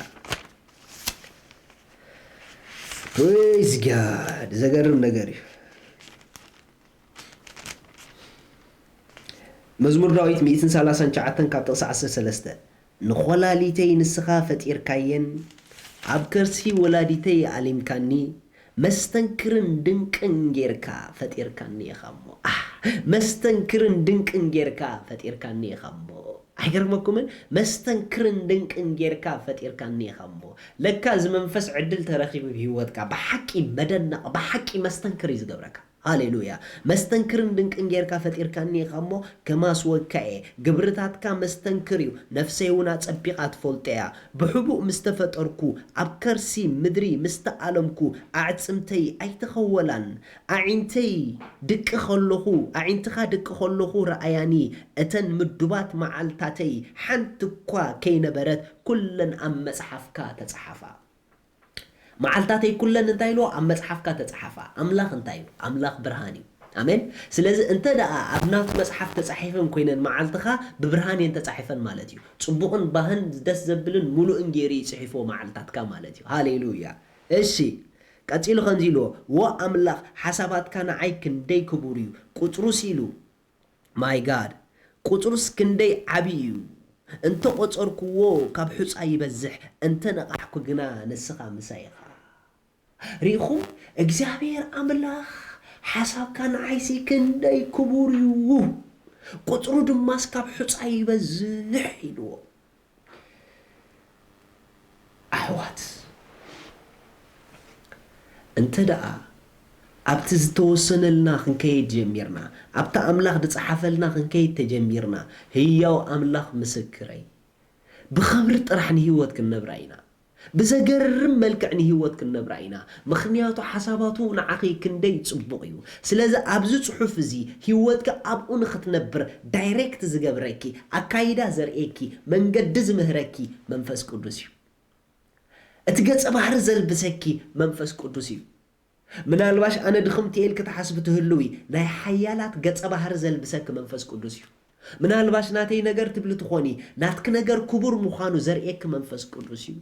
Praise God። ዘገርም ነገር እዩ። መዝሙር ዳዊት ሚእትን ሰላሳን ትሽዓተን ካብ ጥቕሲ ዓሰርተ ሰለስተ፣ ንኾላሊተይ ንስኻ ፈጢርካየን፣ ኣብ ከርሲ ወላዲተይ ኣሊምካኒ፣ መስተንክርን ድንቅን ጌርካ ፈጢርካኒ ኢኻ እሞ። ኣህ፣ መስተንክርን ድንቅን ጌርካ ፈጢርካኒ ኢኻ እሞ። ኣይገርመኩምን? መስተንክርን ድንቅን ጌርካ ፈጢርካኒ ኢኻ እሞ። ለካ እዚ መንፈስ ዕድል ተረኺቡ ብህይወትካ ብሓቂ መደነቕ፣ ብሓቂ መስተንክር እዩ ዝገብረካ። ሃሌሉያ። መስተንክርን ድንቅን ጌርካ ፈጢርካኒ ኢኻ እሞ፣ ከማስወካ እየ። ግብርታትካ መስተንክር እዩ፣ ነፍሰይ እውን ኣጸቢቓ ትፈልጦ እያ። ብሕቡእ ምስ ተፈጠርኩ፣ ኣብ ከርሲ ምድሪ ምስ ተኣለምኩ፣ ኣዕጽምተይ ኣይተኸወላን። ኣዒንተይ ድቂ ከለኹ፣ ኣዒንትኻ ድቂ ከለኹ ረኣያኒ። እተን ምዱባት መዓልታተይ ሓንቲ እኳ ከይነበረት፣ ኩለን ኣብ መጽሓፍካ ተጻሓፋ። መዓልታተይ ኩለን እንታይ ኢልዎ? ኣብ መጽሓፍካ ተጻሓፋ። ኣምላኽ እንታይ እዩ? ኣምላኽ ብርሃን እዩ። ኣሜን። ስለዚ እንተ ደኣ ኣብ ናቱ መጽሓፍ ተጻሒፈን ኮይነን መዓልትኻ፣ ብብርሃን እየን ተጻሒፈን ማለት እዩ። ጽቡቕን ባህን ደስ ዘብልን ምሉእን ገይሩ እዩ ጽሒፍዎ መዓልታትካ ማለት እዩ። ሃሌሉያ። እሺ፣ ቀጺሉ ከምዚ ኢልዎ፣ "ዎ ኣምላኽ፣ ሓሳባትካ ንዓይ ክንደይ ክቡር እዩ፣ ቁጽሩስ" ኢሉ። ማይ ጋድ፣ ቁጽሩስ ክንደይ ዓቢ እዩ! እንተ ቖጸርክዎ ካብ ሑጻ ይበዝሕ፣ እንተ ነቓሕኩ ግና ንስኻ ምሳይ ኢኻ። ርኢኹም? እግዚኣብሔር ኣምላኽ ሓሳብካ ንዓይሲ ክንደይ ክቡር እዩ! ቁጽሩ ድማስ ካብ ሑጻ ይበዝሕ ኢልዎ። ኣሕዋት፣ እንተ ደኣ ኣብቲ ዝተወሰነልና ክንከይድ ጀሚርና፣ ኣብቲ ኣምላኽ ዝጸሓፈልና ክንከይድ ተጀሚርና፣ ህያው ኣምላኽ ምስክረይ፣ ብኽብሪ ጥራሕ ንህይወት ክንነብራ ኢና። ብዘገርም መልክዕ ንህይወት ክንነብራ ኢና። ምኽንያቱ ሓሳባቱ ንዓኺ ክንደይ ጽቡቕ እዩ። ስለዚ ኣብዚ ጽሑፍ እዚ ህይወትካ ኣብኡ ንኽትነብር ዳይሬክት ዝገብረኪ፣ ኣካይዳ ዘርእየኪ፣ መንገዲ ዝምህረኪ መንፈስ ቅዱስ እዩ። እቲ ገጸ ባህሪ ዘልብሰኪ መንፈስ ቅዱስ እዩ። ምናልባሽ ኣነ ድኽምቲ እየ ኢልኪ ትሓስቢ ትህልዊ፣ ናይ ሓያላት ገጸ ባህሪ ዘልብሰኪ መንፈስ ቅዱስ እዩ። ምናልባሽ ናተይ ነገር ትብሊ ትኾኒ፣ ናትኪ ነገር ክቡር ምዃኑ ዘርእየኪ መንፈስ ቅዱስ እዩ።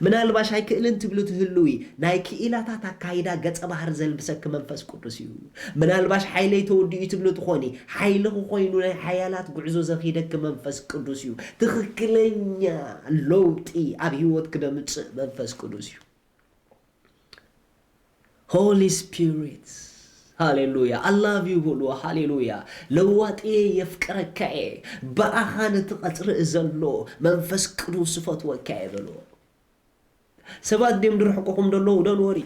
ምናልባሽ ኣይክእልን ትብሊ ትህልዊ፣ ናይ ክኢላታት ኣካይዳ ገጸ ባህሪ ዘልብሰኪ መንፈስ ቅዱስ እዩ። ምናልባሽ ሓይለይ ተወዲኡ ትብሊ ትኾኒ፣ ሓይልኺ ኮይኑ ናይ ሓያላት ጉዕዞ ዘኺደኪ መንፈስ ቅዱስ እዩ። ትኽክለኛ ለውጢ ኣብ ህይወትኪ ደምጽእ መንፈስ ቅዱስ እዩ። ሆሊ ስፒሪት፣ ሃሌሉያ። I love you በልዎ። ሃሌሉያ። ለዋጥየ፣ የፍቅረካ እየ። ብኣኻ ነቲ ቀጽሪ ዘሎ መንፈስ ቅዱስ ዝፈትወካ እየ በልዎ። ሰባት ድዮም ድርሕቁኹም ዘለዉ? Don't worry።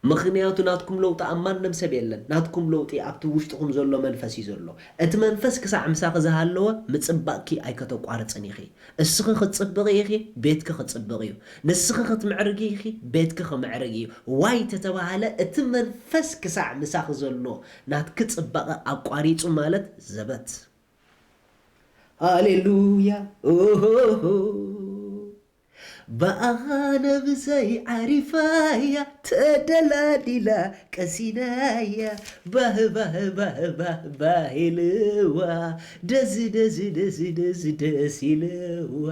ምኽንያቱ ናትኩም ለውጢ ኣብ ማንም ሰብ የለን። ናትኩም ለውጢ ኣብቲ ውሽጥኹም ዘሎ መንፈስ እዩ ዘሎ። እቲ መንፈስ ክሳዕ ምሳኺ ዝሃለወ ምጽባቕኪ ኣይከተቋርጽን ኢኺ። እስኺ ክትጽብቒ ኢኺ፣ ቤትኪ ክጽብቕ እዩ። ንስኺ ክትምዕርጊ ኢኺ፣ ቤትኪ ክምዕርግ እዩ። ዋይ ተተባህለ፣ እቲ መንፈስ ክሳዕ ምሳኺ ዘሎ ናትኪ ጽባቐ ኣቋሪጹ ማለት ዘበት። ሃሌሉያ። ኦሆሆ። ብኣኻ ነብሰይ ዓሪፋያ፣ ተደላዲላ ቀሲናያ፣ ባህ ባህ ባህ ባህ ባህ ኢልዋ፣ ደስ ደስ ደስ ደስ ደስ ኢልዋ።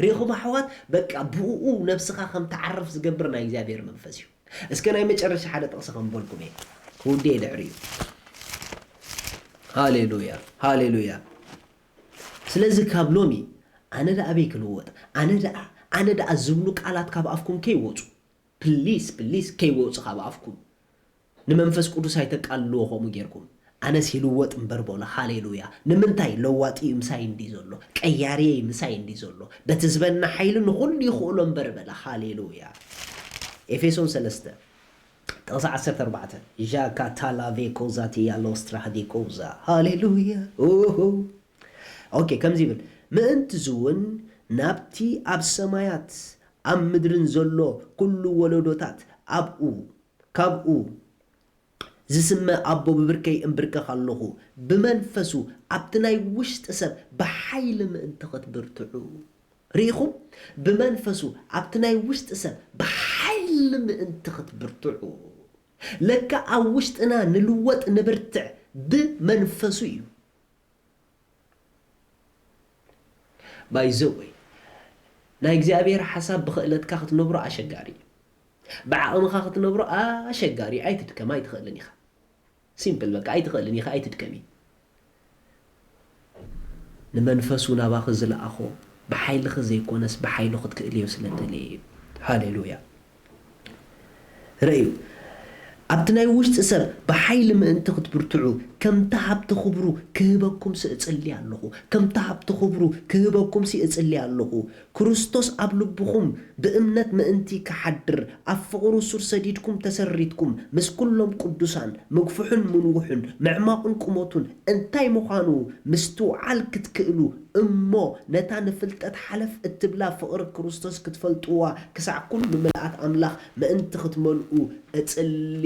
ሪኢኹም ኣሕዋት፣ በቃ ብኡ ነብስኻ ከም ትዓርፍ ዝገብር ናይ እግዚኣብሔር መንፈስ እዩ። እስከ ናይ መጨረሻ ሓደ ጥቕሲ ከንበልኩም እየ፣ ክውድእ እየ ድሕሪኡ። ሃሌሉያ፣ ሃሌሉያ። ስለዚ ካብ ሎሚ ኣነ ደኣ ኣበይ ክልወጥ? ኣነ ደኣ፣ ኣነ ደኣ ዝብሉ ቃላት ካብ ኣፍኩም ከይወጹ። ፕሊስ፣ ፕሊስ ከይወጹ ካብ ኣፍኩም። ንመንፈስ ቅዱስ ኣይተቃልልዎ ከምኡ ጌርኩም። ኣነስ ይልወጥ እምበር በሉ። ሃሌሉያ። ንምንታይ? ለዋጢ እዩ ምሳይ እንዲ ዘሎ። ቀያሪ እዩ ምሳይ እንዲ ዘሎ። በቲ ዝበና ሓይሊ ንኹሉ ይኽእሎ እምበር በለ። ሃሌሉያ። ኤፌሶን ሰለስተ ጥቕሲ ዓሰርተ ኣርባዕተ። ዣካ ታላቬ ኮዛ ቲያ ሎስትራ ሃዲ ኮዛ። ሃሌሉያ። ኦሆ። ኦኬ፣ ከምዚ ይብል፣ ምእንቲ ዝውን ናብቲ ኣብ ሰማያት ኣብ ምድርን ዘሎ ኩሉ ወለዶታት ኣብኡ፣ ካብኡ ዝስመ ኣቦ ብብርከይ እምብርከኽ ኣለኹ፣ ብመንፈሱ ኣብቲ ናይ ውሽጢ ሰብ ብሓይሊ ምእንቲ ኽትብርትዑ። ርኢኹም? ብመንፈሱ ኣብቲ ናይ ውሽጢ ሰብ ብሓይሊ ምእንቲ ኽትብርትዑ። ለካ ኣብ ውሽጥና ንልወጥ ንብርትዕ ብመንፈሱ እዩ። ባይ ዘ ወይ፣ ናይ እግዚኣብሔር ሓሳብ ብኽእለትካ ክትነብሮ ኣሸጋሪ እዩ። ብዓቕምኻ ክትነብሮ ኣሸጋሪ እዩ። ኣይትድከም፣ ኣይትኽእልን ኢኻ። ሲምፕል በቃ፣ ኣይትኽእልን ኢኻ፣ ኣይትድከሚ። ንመንፈሱ ናባኺ ዝለኣኾ ብሓይልኺ ዘይኮነስ ብሓይሉ ክትክእልዮ ስለ ደለየ እዩ። ሃሌሉያ። ርእዩ፣ ኣብቲ ናይ ውሽጢ ሰብ ብሓይሊ ምእንቲ ክትብርትዑ፣ ከምቲ ሃብቲ ክብሩ ክህበኩምሲ እጽሊ ኣለኹ፣ ከምቲ ሃብቲ ክብሩ ክህበኩምሲ እጽሊ ኣለኹ። ክርስቶስ ኣብ ልብኹም ብእምነት ምእንቲ ክሓድር፣ ኣብ ፍቕሩ ሱር ሰዲድኩም ተሰሪትኩም፣ ምስ ኩሎም ቅዱሳን፣ ምግፍሑን ምንውሑን፣ ምዕማቑን ቁመቱን እንታይ ምዃኑ ምስትውዓል ክትክእሉ፣ እሞ ነታ ንፍልጠት ሓለፍ እትብላ ፍቕሪ ክርስቶስ ክትፈልጥዋ፣ ክሳዕ ኩሉ ምልኣት ኣምላኽ ምእንቲ ክትመልኡ እጽሊ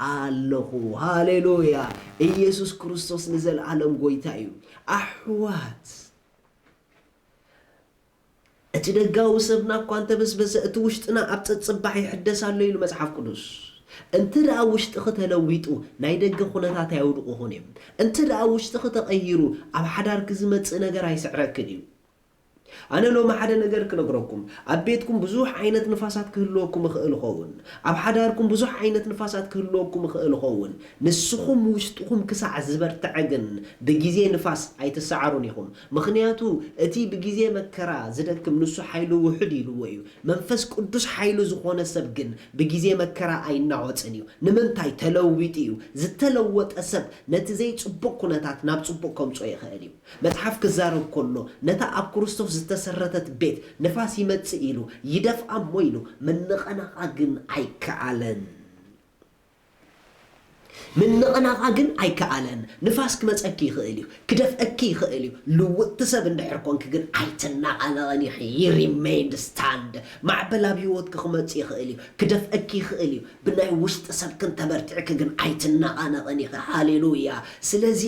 ኣለኹ። ሃሌሉያ! ኢየሱስ ክርስቶስ ንዘለኣለም ጐይታ እዩ። ኣሕዋት፣ እቲ ደጋዊ ሰብና እኳ እንተበስበሰ፣ እቲ ውሽጥና ኣብ ጸጽባሕ ይሕደስ ኣሎ ኢሉ መጽሓፍ ቅዱስ። እንተ ደኣ ውሽጥኺ ተለዊጡ፣ ናይ ደገ ኩነታት ኣየውድቑኹን እዮም። እንተ ደኣ ውሽጥኺ ተቐይሩ፣ ኣብ ሓዳርኪ ዝመጽእ ነገር ኣይስዕረክን እዩ። ኣነ ሎሚ ሓደ ነገር ክነግረኩም። ኣብ ቤትኩም ብዙሕ ዓይነት ንፋሳት ክህልወኩም ይኽእል ይኸውን። ኣብ ሓዳርኩም ብዙሕ ዓይነት ንፋሳት ክህልወኩም ይኽእል ይኸውን። ንስኹም ውሽጥኹም ክሳዕ ዝበርትዐ ግን ብግዜ ንፋስ ኣይትሰዓሩን ኢኹም። ምኽንያቱ እቲ ብግዜ መከራ ዝደክም ንሱ ሓይሉ ውሑድ ኢልዎ እዩ። መንፈስ ቅዱስ ሓይሉ ዝኾነ ሰብ ግን ብግዜ መከራ ኣይናወጽን እዩ። ንምንታይ? ተለዊጡ እዩ። ዝተለወጠ ሰብ ነቲ ዘይጽቡቕ ኩነታት ናብ ጽቡቕ ከምጽኦ ይኽእል እዩ። መጽሓፍ ክዛረብ ከሎ፣ ነታ ኣብ ክርስቶስ ዝተሰረተት ቤት ንፋስ ይመጽእ ኢሉ ይደፍኣ እሞ ኢሉ፣ ምንቕናቓ ግን ኣይከኣለን። ምንቕናቓ ግን ኣይከኣለን። ንፋስ ክመጸኪ ይኽእል እዩ፣ ክደፍአኪ ይኽእል እዩ። ልውጥቲ ሰብ እንድሕር ኮንኪ ግን ኣይትናቓነቕን ኢኺ። You remain stand። ማዕበል ኣብ ህይወትኪ ክመጽእ ይኽእል እዩ፣ ክደፍአኪ ይኽእል እዩ። ብናይ ውሽጢ ሰብ ክንተበርቲዕኪ ግን ኣይትናቓነቕን ኢኺ። ሃሌሉያ። ስለዚ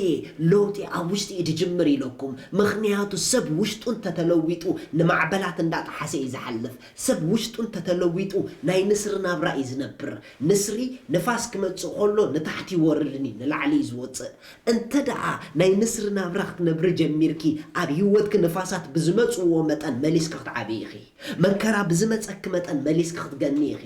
ለውጢ ኣብ ውሽጢ እዩ ዝጅምር ኢለኩም። ምኽንያቱ ሰብ ውሽጡ እንተተለዊጡ ንማዕበላት እንዳጠሓሰ እዩ ዝሓልፍ። ሰብ ውሽጡ እንተተለዊጡ ናይ ንስሪ ናብራ እዩ ዝነብር። ንስሪ ንፋስ ክመጽእ ከሎ ንታሕቲ ይወርድን እዩ ንላዕሊ እዩ ዝወጽእ። እንተ ደኣ ናይ ንስሪ ናብራ ክትነብሪ ጀሚርኪ፣ ኣብ ህይወትኪ ንፋሳት ብዝመጽእዎ መጠን መሊስኪ ክትዓብዪ ኢኺ። መከራ ብዝመጸኪ መጠን መሊስኪ ክትገኒ ኢኺ።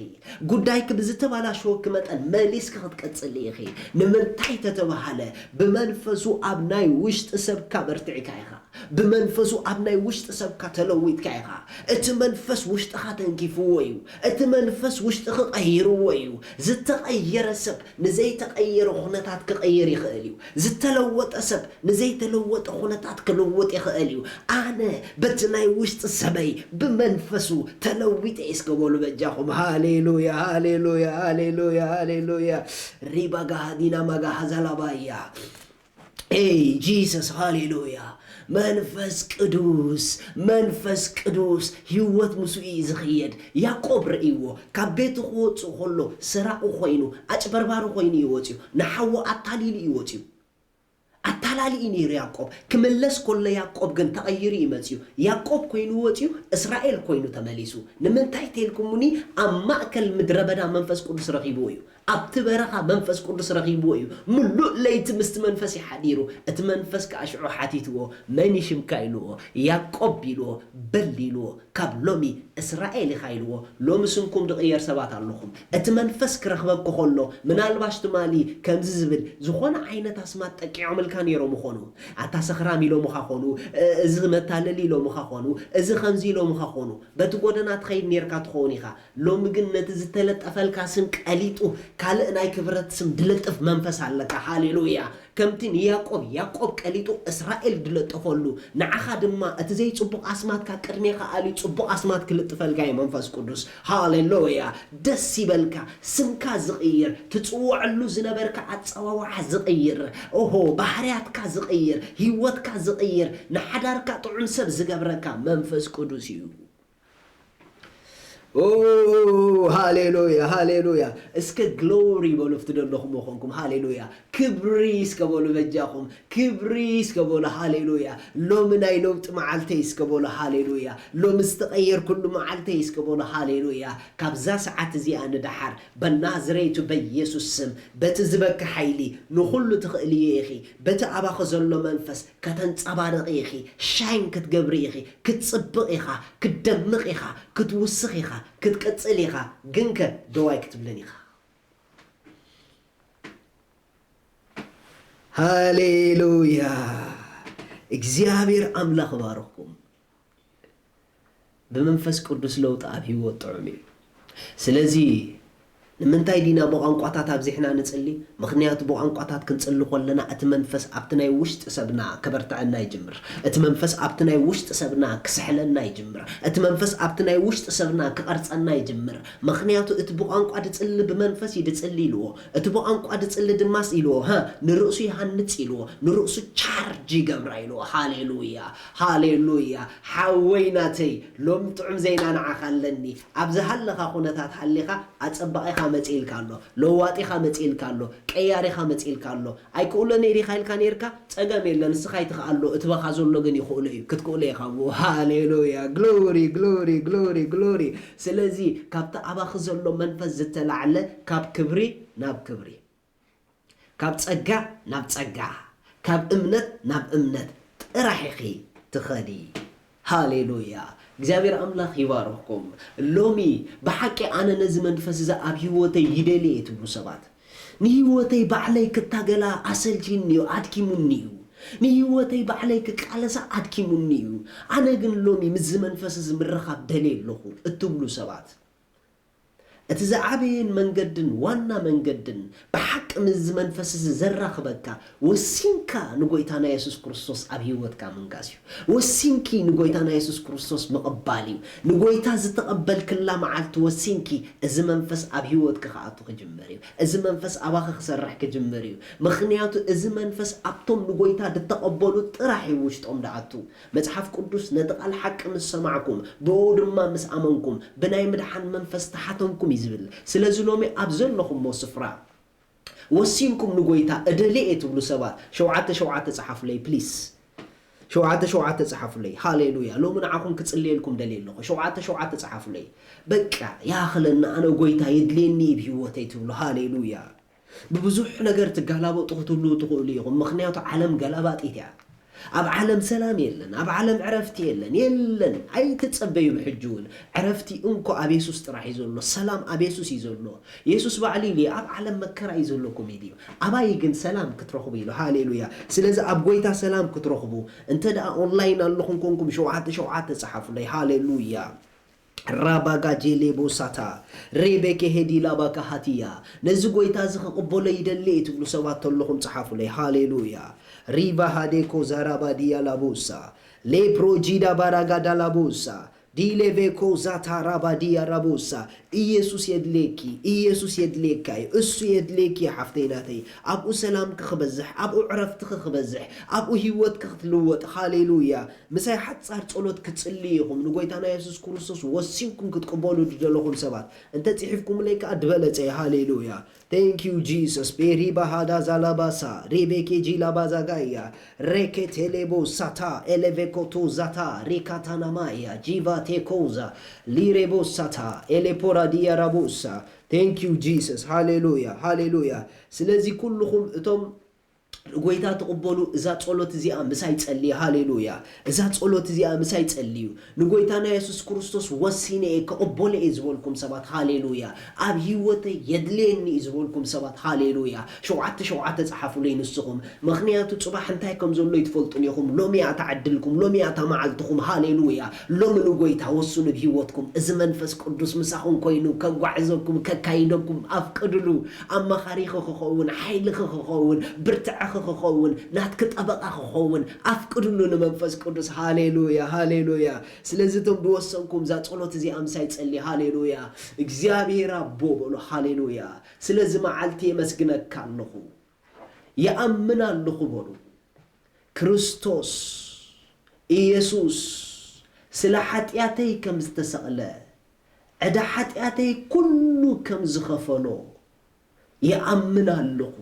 ጉዳይኪ ብዝተባላሸወኪ መጠን መሊስኪ ክትቅጽሊ ኢኺ። ንምንታይ ተተባሃለ? ብመንፈሱ ኣብ ናይ ውሽጢ ሰብካ በርቲዕካ ኢኻ። ብመንፈሱ ኣብ ናይ ውሽጢ ሰብካ ተለዊጥካ ኢኻ። እቲ መንፈስ ውሽጥኻ ተንኪፍዎ እዩ። እቲ መንፈስ ውሽጥኺ ቀይርዎ እዩ። ዝተቐየረ ሰብ ንዘይተቐየረ ኩነታት ክቐይር ይኽእል እዩ። ዝተለወጠ ሰብ ንዘይተለወጠ ኩነታት ክልውጥ ይኽእል እዩ። ኣነ በቲ ናይ ውሽጢ ሰበይ ብመንፈሱ ተለዊጠ እስከ በሉ በጃኹም። ሃሌሉያ፣ ሃሌሉያ፣ ሃሌሉያ፣ ሃሌሉያ። ሪባ ጋሃዲና ማጋሃዛላባያ። ኤይ ጂሰስ፣ ሃሌሉያ። መንፈስ ቅዱስ፣ መንፈስ ቅዱስ ህይወት ምስኡ እዩ ዝኽየድ። ያዕቆብ ርእይዎ፣ ካብ ቤቱ ክወጽእ ከሎ ሰራቒ ኮይኑ፣ ኣጭበርባሪ ኮይኑ እዩ ወጽዩ። ንሓዋ ኣታሊሉ እዩ ወጽዩ። ኣታላሊ እዩ ነይሩ ያዕቆብ። ክምለስ ከሎ ያዕቆብ ግን ተቐይሩ እዩ መጽዩ። ያዕቆብ ኮይኑ ወጽዩ፣ እስራኤል ኮይኑ ተመሊሱ። ንምንታይ ተልኩምኒ? ኣብ ማእከል ምድረ በዳ መንፈስ ቅዱስ ረኺብዎ እዩ። ኣብቲ በረኻ መንፈስ ቅዱስ ረኺብዎ እዩ። ምሉእ ለይቲ ምስቲ መንፈስ እዩ ሓዲሩ። እቲ መንፈስ ከኣ ሽዑ ሓቲትዎ፣ "መን እዩ ሽምካ?" ኢልዎ። "ያዕቆብ" ኢልዎ። "በል" ኢልዎ። "ካብ ሎሚ እስራኤል ኢኻ" ኢልዎ። ሎሚ ስምኩም ዝቕየር ሰባት ኣለኹም። እቲ መንፈስ ክረኽበኪ ከሎ፣ ምናልባሽ ትማሊ ከምዚ ዝብል ዝኾነ ዓይነት ኣስማት ጠቂዖምልካ ነይሮም ይኾኑ። "ኣታ ሰኽራም" ኢሎምኻ ኾኑ፣ እ-፣ "እዚ መታለሊ" ኢሎምኻ ኾኑ፣ "እዚ ከምዚ" ኢሎምኻ ኾኑ። በቲ ጎደና ትኸይድ ነይርካ ትኸውን ኢኻ። ሎሚ ግን ነቲ ዝተለጠፈልካ ስም ቀሊጡ ካልእ ናይ ክብረት ስም ድልጥፍ መንፈስ ኣለካ። ሃሌሉያ! ከምቲ ንያዕቆብ፣ ያዕቆብ ቀሊጡ እስራኤል ድለጠፈሉ፣ ንዓኻ ድማ እቲ ዘይጽቡቕ ኣስማት ካብ ቅድሜኻ ኣልዩ ጽቡቕ ኣስማት ክልጥፈልካ እዩ መንፈስ ቅዱስ። ሃሌሉያ! ደስ ይበልካ። ስምካ ዝቕይር፣ ትጽውዐሉ ዝነበርካ ኣጸዋውዓ ዝቕይር፣ ኦሆ፣ ባህርያትካ ዝቕይር፣ ህይወትካ ዝቕይር፣ ንሓዳርካ ጥዑም ሰብ ዝገብረካ መንፈስ ቅዱስ እዩ። ኦ፣ ሃሌሉያ፣ ሃሌሉያ። እስከ ግሎሪ በሉ፣ ኣብቲ ዘለኹም ኮንኩም። ሃሌሉያ። ክብሪ እስከ በሉ በጃኹም። ክብሪ እስከ በሉ። ሃሌሉያ። ሎሚ ናይ ለውጢ መዓልተይ እስከ በሉ። ሃሌሉያ። ሎሚ ዝተቐየርኩሉ መዓልተይ እስከ በሉ። ሃሌሉያ። ካብዛ ሰዓት እዚኣ ንደሓር፣ በናዝሬቱ በኢየሱስ ስም፣ በቲ ዝበኪ ሓይሊ፣ ንኹሉ ትኽእልዮ ኢኺ። በቲ ኣባኺ ዘሎ መንፈስ ከተንጸባርቒ ኢኺ። ሻይን ክትገብሪ ኢኺ። ክትጽብቕ ኢኻ። ክትደምቕ ኢኻ። ክትውስኽ ኢኻ። ክትቅጽል ኢኻ። ግንከ ደው ኣይክትብልን ኢኻ። ሃሌሉያ። እግዚኣብሔር ኣምላኽ ባርኽኩም። ብመንፈስ ቅዱስ ለውጢ ኣብ ህይወት ጥዑም እዩ። ስለዚ ንምንታይ ዲና ብቋንቋታት ኣብዚሕና ንጽሊ? ምኽንያቱ ብቋንቋታት ክንጽሊ ከለና እቲ መንፈስ ኣብቲ ናይ ውሽጢ ሰብና ከበርትዐና ይጅምር። እቲ መንፈስ ኣብቲ ናይ ውሽጢ ሰብና ክስሕለና ይጅምር። እቲ መንፈስ ኣብቲ ናይ ውሽጢ ሰብና ክቐርጸና ይጅምር። ምኽንያቱ እቲ ብቋንቋ ድጽሊ ብመንፈስ እዩ ድጽሊ ኢልዎ። እቲ ብቋንቋ ድጽሊ ድማስ ኢልዎ፣ ሀ፣ ንርእሱ ይሃንጽ ኢልዎ። ንርእሱ ቻርጅ ይገብራ ኢልዎ። ሃሌሉያ፣ ሃሌሉያ። ሓወይ ናተይ፣ ሎም ጥዑም ዜና ንዓኻ ኣለኒ። ኣብ ዝሃለኻ ኩነታት ሃሊኻ ኣጸባቒኻ መጺእልካ ኣሎ፣ ለዋጢኻ መጺእልካ ኣሎ፣ ቀያሪኻ መጺእልካ ኣሎ። ኣይክእሎ ነይሪኻ ኢልካ ነይርካ፣ ጸገም የለን፣ ንስኻ ኣይትኽኣሎ፣ እትበኻ ዘሎ ግን ይኽእሎ እዩ፣ ክትክእሎ ኢኻ። ሃሌሉያ፣ ግሎሪ፣ ግሎሪ፣ ግሎሪ፣ ግሎሪ። ስለዚ ካብቲ ኣባኺ ዘሎ መንፈስ ዝተላዕለ ካብ ክብሪ ናብ ክብሪ፣ ካብ ጸጋ ናብ ጸጋ፣ ካብ እምነት ናብ እምነት ጥራሕ ኢኺ ትኸዲ። ሃሌሉያ! እግዚኣብሔር ኣምላኽ ይባርኽኩም። ሎሚ ብሓቂ ኣነ ነዚ መንፈስ እዚ ኣብ ህይወተይ ይደልየ እየ ትብሉ ሰባት፣ ንህይወተይ ባዕለይ ክታገላ ኣሰልቺኒ እዩ፣ ኣድኪሙኒ እዩ። ንህይወተይ ባዕለይ ክቃለሳ ኣድኪሙኒ እዩ። ኣነ ግን ሎሚ ምስዚ መንፈስ እዚ ምርኻብ ደልየ ኣለኹ እትብሉ ሰባት፣ እቲ ዝዓበየን መንገድን ዋና መንገድን ብሓቂ ምስዚ መንፈስ እዚ ዘራኽበካ፣ ወሲንካ ንጎይታና የሱስ ክርስቶስ ኣብ ህይወትካ ምንጋስ እዩ። ወሲንኪ ንጎይታና የሱስ ክርስቶስ ምቕባል እዩ። ንጎይታ ዝተቐበልክላ መዓልቲ ወሲንኪ፣ እዚ መንፈስ ኣብ ህይወትኪ ክኣቱ ክጅምር እዩ። እዚ መንፈስ ኣባኺ ክሰርሕ ክጅምር እዩ። ምኽንያቱ እዚ መንፈስ ኣብቶም ንጎይታ ዝተቐበሉ ጥራሕ እዩ ውሽጦም ድኣቱ። መጽሓፍ ቅዱስ፣ "ነቲ ቃል ሓቂ ምስ ሰማዕኩም፣ ብእኡ ድማ ምስ ኣመንኩም፣ ብናይ ምድሓን መንፈስ ተሓተምኩም" እዩ ዝብል። ስለዚ ሎሚ ኣብ ዘለኹሞ ስፍራ ወሲንኩም ንጎይታ እደልየ እየ ትብሉ ሰባት፣ ሸውዓተ ሸውዓተ ጸሓፉለይ ፕሊስ። ሸውዓተ ሸውዓተ ጸሓፉለይ። ሃሌሉያ። ሎሚ ንዓኹም ክጽልየልኩም ደልየ ኣለኹ። ሸውዓተ ሸውዓተ ጸሓፉለይ። በቃ፣ ይኣኽለኒ፣ ኣነ ጎይታ የድልየኒ እዩ ብህይወተይ ትብሉ። ሃሌሉያ። ብብዙሕ ነገር ትጋላበጡ ክትህልዉ ትኽእሉ ኢኹም። ምኽንያቱ ዓለም ገላባጢት እያ። ኣብ ዓለም ሰላም የለን። ኣብ ዓለም ዕረፍቲ የለን። የለን። ኣይትጸበዩ። ብሕጂ እውን ዕረፍቲ እንኮ ኣብ የሱስ ጥራሕ እዩ ዘሎ። ሰላም ኣብ የሱስ እዩ ዘሎ። የሱስ ባዕሉ ኢሉ እዩ፣ "ኣብ ዓለም መከራ እዩ ዘለኩም" ኢሉ እዩ። ኣባይ ግን ሰላም ክትረኽቡ ኢሉ። ሃሌሉያ። ስለዚ ኣብ ጎይታ ሰላም ክትረኽቡ፣ እንተ ደኣ ኦንላይን ኣለኹም ኮንኩም ሸውዓተ ሸውዓተ ጸሓፉለይ። ሃሌሉያ። ራባጋ ጄሌ ቦሳታ፣ ሬቤኬ ሄዲ ላባካ ሃቲያ። ነዚ ጎይታ እዚ ክቕበሎ ይደሊ እየ ትብሉ ሰባት ተለኹም ጸሓፉለይ። ሃሌሉያ። ሪቫ ሃዴኮ ዛራባ ዲያ ላቦሳ፣ ሌፕሮ ጂዳ ባራጋ ዳላቦሳ፣ ዲሌቬኮ ዛታ ራባ ዲያ ራቦሳ። ኢየሱስ የድልየኪ፣ ኢየሱስ የድልየካ እዩ፣ እሱ የድልየኪ እዩ ሓፍተይ ናተይ። ኣብኡ ሰላምኪ ክበዝሕ፣ ኣብኡ ዕረፍትኺ ክበዝሕ፣ ኣብኡ ህይወትኪ ክትልወጥ። ሃሌሉያ። ምሳይ ሓጻር ጸሎት ክትጽልዩ ኢኹም። ንጎይታና የሱስ ክርስቶስ ወሲንኩም ክትቅበሉ ዝደለኹም ሰባት፣ እንተ ጽሒፍኩምለይ ከኣ ዝበለጸ እዩ። ሃሌሉያ። Thank you Jesus። ቤሪባ ሃዳ ዛላባሳ፣ ሬቤኬ ጂላባዛጋያ፣ ሬኬቴሌቦ ሳታ፣ ኤሌቬኮቶ ዛታ፣ ሪካታናማያ፣ ጂቫቴኮዛ፣ ሊሬቦ ሳታ፣ ኤሌፖራዲያ ራቦሳ። Thank you Jesus። ሃሌሉያ፣ ሃሌሉያ። ስለዚ ኩልኹም እቶም ንጎይታ ትቕበሉ፣ እዛ ጸሎት እዚኣ ምሳይ ጸልዩ። ሃሌሉያ። እዛ ጸሎት እዚኣ ምሳይ ጸልዩ። ንጎይታና የሱስ ክርስቶስ ወሲነ እየ፣ ክቕበሎ እየ ዝበልኩም ሰባት፣ ሃሌሉያ። ኣብ ህይወተይ የድልየኒ እዩ ዝበልኩም ሰባት፣ ሃሌሉያ። ሸውዓተ ሸውዓተ ጸሓፉለይ ንስኹም። ምኽንያቱ ጽባሕ እንታይ ከም ዘሎ ኣይትፈልጡን ኢኹም። ሎሚ እያ እታ ዕድልኩም፣ ሎሚ እያ እታ መዓልትኹም፣ ሃሌሉያ። ሎሚ ንጎይታ ወስኑ ብህይወትኩም። እዚ መንፈስ ቅዱስ ምሳኹም ኮይኑ ከጓዕዘኩም፣ ከካይደኩም ኣፍቅድሉ። ኣማኻሪኺ ክኸውን፣ ሓይልኺ ክኸውን፣ ብርትዕኺ ክኸውን፣ ናትኪ ጠበቓ ክኸውን፣ ኣፍቅድሉ ንመንፈስ ቅዱስ። ሃሌሉያ፣ ሃሌሉያ። ስለዚ እቶም ዝወሰንኩም እዛ ጸሎት እዚኣ ምሳይ ጸሊ። ሃሌሉያ። እግዚኣብሔር ኣቦ በሉ። ሃሌሉያ። ስለዚ መዓልቲ የመስግነካ ኣለኹ። ይኣምን ኣለኹ በሉ። ክርስቶስ ኢየሱስ ስለ ሓጢኣተይ ከም ዝተሰቕለ፣ ዕዳ ሓጢኣተይ ኩሉ ከም ዝኸፈሎ ይኣምን ኣለኹ።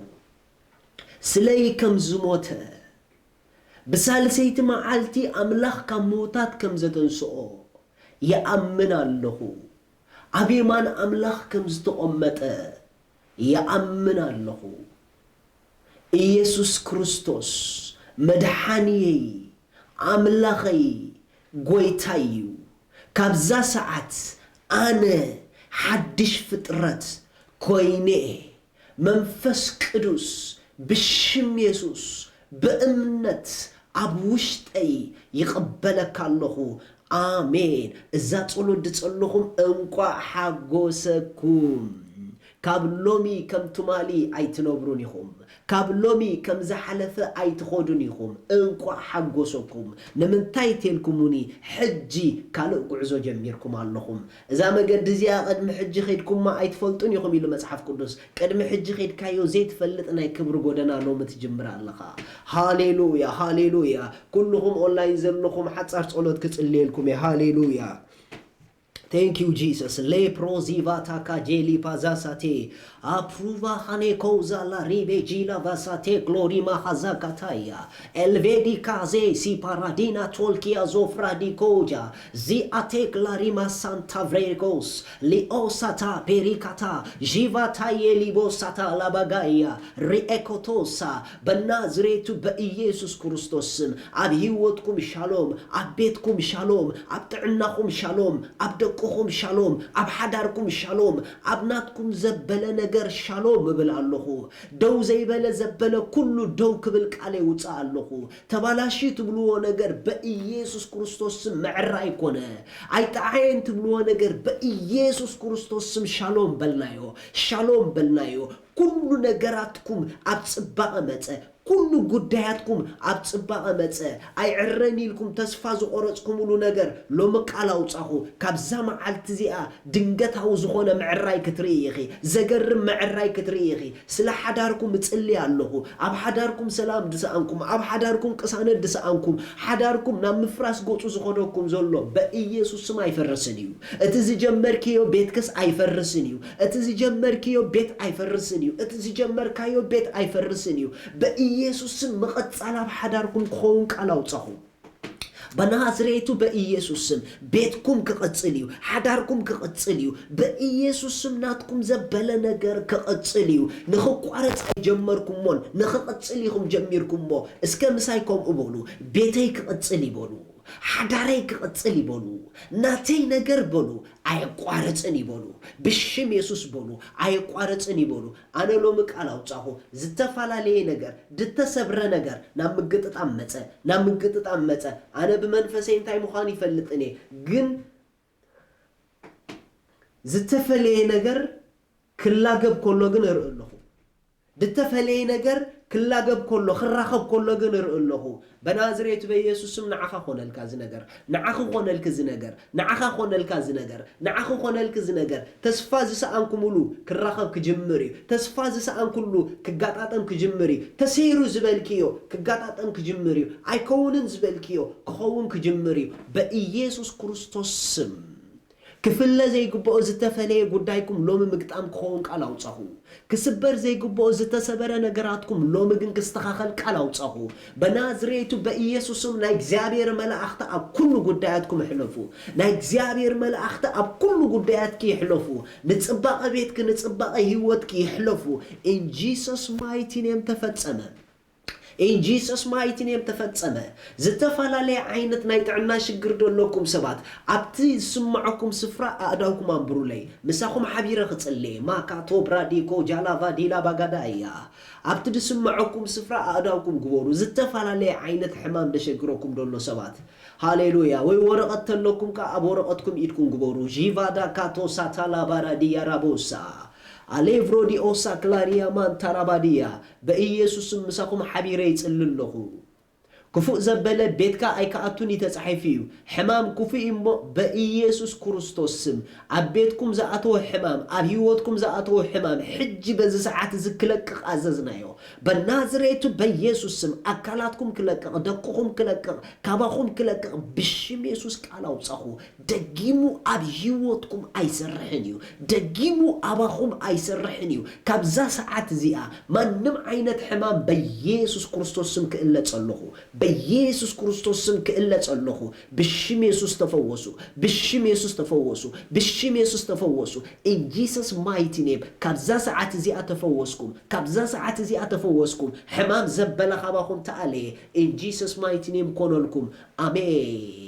ስለይ ከም ዝሞተ፣ ብሳልሰይቲ መዓልቲ ኣምላኽ ካብ ምዉታት ከም ዘተንስኦ ይኣምን ኣለኹ። ኣብ የማን ኣምላኽ ከም ዝተቖመጠ ይኣምን ኣለኹ። ኢየሱስ ክርስቶስ መድሓኒየይ፣ ኣምላኸይ፣ ጐይታይ እዩ። ካብዛ ሰዓት ኣነ ሓድሽ ፍጥረት ኮይነ እየ። መንፈስ ቅዱስ ብሽም የሱስ ብእምነት ኣብ ውሽጠይ ይቕበለካ ኣለኹ። ኣሜን። እዛ ጸሎት ድጸለኹም እንቋዕ ሓጎሰኩም። ካብ ሎሚ ከም ትማሊ ኣይትነብሩን ኢኹም። ካብ ሎሚ ከም ዝሓለፈ ኣይትኸዱን ኢኹም። እንቋዕ ሓጎሰኩም። ንምንታይ ተልኩሙኒ ሕጂ ካልእ ጉዕዞ ጀሚርኩም ኣለኹም። እዛ መገዲ እዚኣ ቅድሚ ሕጂ ኸድኩማ ኣይትፈልጡን ኢኹም ኢሉ መጽሓፍ ቅዱስ። ቅድሚ ሕጂ ኸድካዮ ዘይትፈልጥ ናይ ክብሪ ጎደና ሎሚ ትጅምር ኣለኻ። ሃሌሉያ፣ ሃሌሉያ። ኩልኹም ኦንላይን ዘለኹም ሓጻር ጸሎት ክጽልየልኩም እየ። ሃሌሉያ። Thank you Jesus. Lepro ziva taka jeli pazasate. Apruva hane koza la ribe jila vasate glorima hazakataya. Elvedi kaze si paradina tolkia zofra di koja. Zi atek larima santa vregos. Li osata perikata. Jiva taye libo sata labagaya. Riekotosa. በናዝሬቱ በኢየሱስ ክርስቶስ ስም ኣብ ህይወትኩም ሻሎም፣ ኣብ ቤትኩም ሻሎም፣ ኣብ ጥዕናኹም ሻሎም፣ ኣብ ደቅኹም ሻሎም፣ ኣብ ሓዳርኩም ሻሎም፣ ኣብ ናትኩም ዘበለ ነገር ሻሎም እብል ኣለኹ። ደው ዘይበለ ዘበለ ኩሉ ደው ክብል ቃል የውፅእ ኣለኹ። ተባላሽዩ ትብልዎ ነገር በኢየሱስ ክርስቶስ ስም ምዕራይ ኮነ። ኣይጠዓየን ትብልዎ ነገር በኢየሱስ ክርስቶስ ስም ሻሎም በልናዮ፣ ሻሎም በልናዮ። ኩሉ ነገራትኩም ኣብ ጽባቐ መጸ። ኩሉ ጉዳያትኩም ኣብ ጽባቐ መጸ። ኣይዕረን ኢልኩም ተስፋ ዝቖረጽኩምሉ ነገር ሎሚ ቃል ኣውጻኹ። ካብዛ መዓልቲ እዚኣ ድንገታዊ ዝኾነ ምዕራይ ክትርኢ ኢኺ። ዘገርም ምዕራይ ክትርኢ ኢኺ። ስለ ሓዳርኩም እጽሊ ኣለኹ። ኣብ ሓዳርኩም ሰላም ድሰኣንኩም፣ ኣብ ሓዳርኩም ቅሳነት ድሰኣንኩም፣ ሓዳርኩም ናብ ምፍራስ ገጹ ዝኸደኩም ዘሎ በኢየሱስ ስም ኣይፈርስን እዩ። እቲ ዝጀመርክዮ ቤትክስ ኣይፈርስን እዩ። እቲ ዝጀመርክዮ ቤት ኣይፈርስን እዩ። እቲ ዝጀመርካዮ ቤት ኣይፈርስን እዩ። በኢየሱስ ስም ምቕጻል ኣብ ሓዳርኩም ክኸውን ቃል ኣውጻኹ። በናዝሬቱ በኢየሱስ ስም ቤትኩም ክቕጽል እዩ። ሓዳርኩም ክቕጽል እዩ። በኢየሱስ ስም ናትኩም ዘበለ ነገር ክቕጽል እዩ። ንኽቋረጽ ኣይጀመርኩሞን፣ ንኽቕጽል ኢኹም ጀሚርኩሞ። እስከ ምሳይ ከምኡ በሉ፣ ቤተይ ክቕጽል ይበሉ፣ ሓዳረይ ክቕጽል ይበሉ፣ ናተይ ነገር በሉ፣ ኣየቋርጽን ይበሉ፣ ብሽም የሱስ በሉ፣ ኣየቋርጽን ይበሉ። ኣነ ሎሚ ቃል ኣውጻኹ፣ ዝተፈላለየ ነገር፣ ድተሰብረ ነገር ናብ ምግጥጣም መጸ፣ ናብ ምግጥጣም መጸ። ኣነ ብመንፈሰይ እንታይ ምዃን ይፈልጥን እየ፣ ግን ዝተፈለየ ነገር ክላገብ ከሎ ግን እርኢ ኣለኹ። ዝተፈለየ ነገር ክላገብ ከሎ፣ ክራኸብ ከሎ ግን እርኢ ኣለኹ። በናዝሬቱ በኢየሱስ ስም ንዓኻ ኮነልካ እዚ ነገር፣ ንዓኺ ኮነልኪ እዚ ነገር፣ ንዓኻ ኮነልካ እዚ ነገር፣ ንዓኺ ኮነልኪ እዚ ነገር። ተስፋ ዝሰኣንኩምሉ ክራኸብ ክጅምር እዩ። ተስፋ ዝሰኣንኩሉ ክጋጣጠም ክጅምር እዩ። ተሰይሩ ዝበልክዮ ክጋጣጠም ክጅምር እዩ። ኣይከውንን ዝበልክዮ ክኸውን ክጅምር እዩ። በኢየሱስ ክርስቶስ ስም ክፍለ ዘይግብኦ ዝተፈለየ ጉዳይኩም ሎሚ ምግጣም ክኸውን ቃል ኣውጻኹ። ክስበር ዘይግብኦ ዝተሰበረ ነገራትኩም ሎሚ ግን ክስተኻኸል ቃል ኣውጻኹ። በናዝሬቱ በኢየሱስም ናይ እግዚኣብሔር መላእኽቲ ኣብ ኩሉ ጉዳያትኩም ይሕለፉ። ናይ እግዚኣብሔር መላእኽቲ ኣብ ኩሉ ጉዳያትኪ ይሕለፉ። ንጽባቐ ቤትኪ፣ ንጽባቐ ህይወትኪ ይሕለፉ። In Jesus mighty name ተፈጸመ። In Jesus mighty name ተፈጸመ። ዝተፈላለየ ዓይነት ናይ ጥዕና ሽግር ዘለኩም ሰባት ኣብቲ ዝስምዐኩም ስፍራ ኣእዳውኩም ኣንብሩለይ። ምሳኹም ሓቢረ ክጽልየ። ማካቶ ብራዲኮ ጃላቫ ዲላ ባጋዳ እያ። ኣብቲ ዝስምዐኩም ስፍራ ኣእዳውኩም ግበሩ። ዝተፈላለየ ዓይነት ሕማም ደሸግረኩም ደሎ ሰባት ሃሌሉያ። ወይ ወረቐት ተለኩም ከኣ ኣብ ወረቐትኩም ኢድኩም ግበሩ። ዢቫዳ ካቶ ሳታላ ባራዲያ ራቦሳ ኣሌቭሮ ዲኦሳ ክላሪያ ማንታራባዲያ በኢየሱስም ምሳኹም ሓቢረ ይጽሊ ኣለኹ። ክፉእ ዘበለ ቤትካ ኣይከኣቱን እዩ ተጻሒፉ እዩ። ሕማም ክፉእ እዩ እሞ በኢየሱስ ክርስቶስ ስም ኣብ ቤትኩም ዝኣተወ ሕማም፣ ኣብ ህይወትኩም ዝኣተወ ሕማም ሕጂ በዚ ሰዓት እዚ ክለቅቕ ኣዘዝናዮ። በናዝሬቱ በኢየሱስ ስም ኣካላትኩም ክለቅቕ፣ ደቅኹም ክለቅቕ፣ ካባኹም ክለቅቕ ብሽም የሱስ ቃል ኣውጻኹ። ደጊሙ ኣብ ህይወትኩም ኣይሰርሕን እዩ። ደጊሙ ኣባኹም ኣይሰርሕን እዩ። ካብዛ ሰዓት እዚኣ ማንም ዓይነት ሕማም በኢየሱስ ክርስቶስ ስም ክእለጸ ኣለኹ። በኢየሱስ ክርስቶስ ስም ክእለጸ ኣለኹ። ብሽም የሱስ ተፈወሱ። ብሽም የሱስ ተፈወሱ። ብሽም የሱስ ተፈወሱ። In Jesus mighty name ካብዛ ሰዓት እዚኣ ተፈወስኩም። ካብዛ ሰዓት እዚኣ ተፈወስኩም። ሕማም ዘበለ ካባኹም ተኣለየ። In Jesus mighty name ኮነልኩም። ኣሜን።